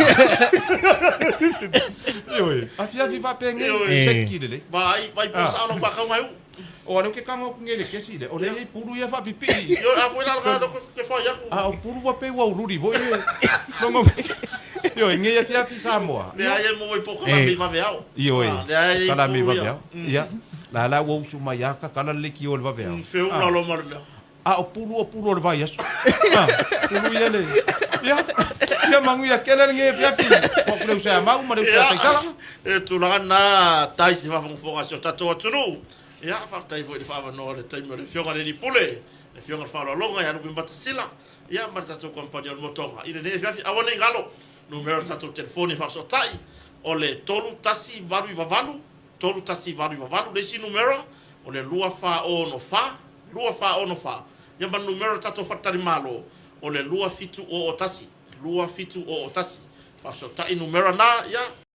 Ioe. A fia viva penge Ioe. se ki le. Vai, vai po sa lo pa ka mai. O ale ke kanga ku ngele ke si le. O le ei puru ia fa pipi. Yo a foi la ka ke fa ya ku. A o puru wa pe wa ururi vo e. Longo. Ioe nge ia fia fi Samoa. Le ai mo i po ka mi va veao. Ioe. Le ai. Kala mi va veao. Ia. La la wo su mai aka kala le ki o le va veao. Feu la lo mar mea. A o puru o puru o le vai aso. Ah, puru ia le. Ia. Ia mangu ia kele nge fia fi. Ko ku le usa mau ma le usa taisala. E tulaga na tai se faafogafoga se o tatou atunuu. Ia, faafetai foi i le faavanoa le taimi o le afioga le Lipule, le afioga le faaaloaloga ia Lupe Matasila, ia ma le tatou kampani o le Motoga. I lenei afiafi, aua nei galo, numera o le tatou telefoni faafesootai, o le 31898, 31898, le isi numera, o le 2464, 2464. Ia ma le numera o le tatou faatalimalo, o le 2701, 2701. Faafesootai numera na, ia.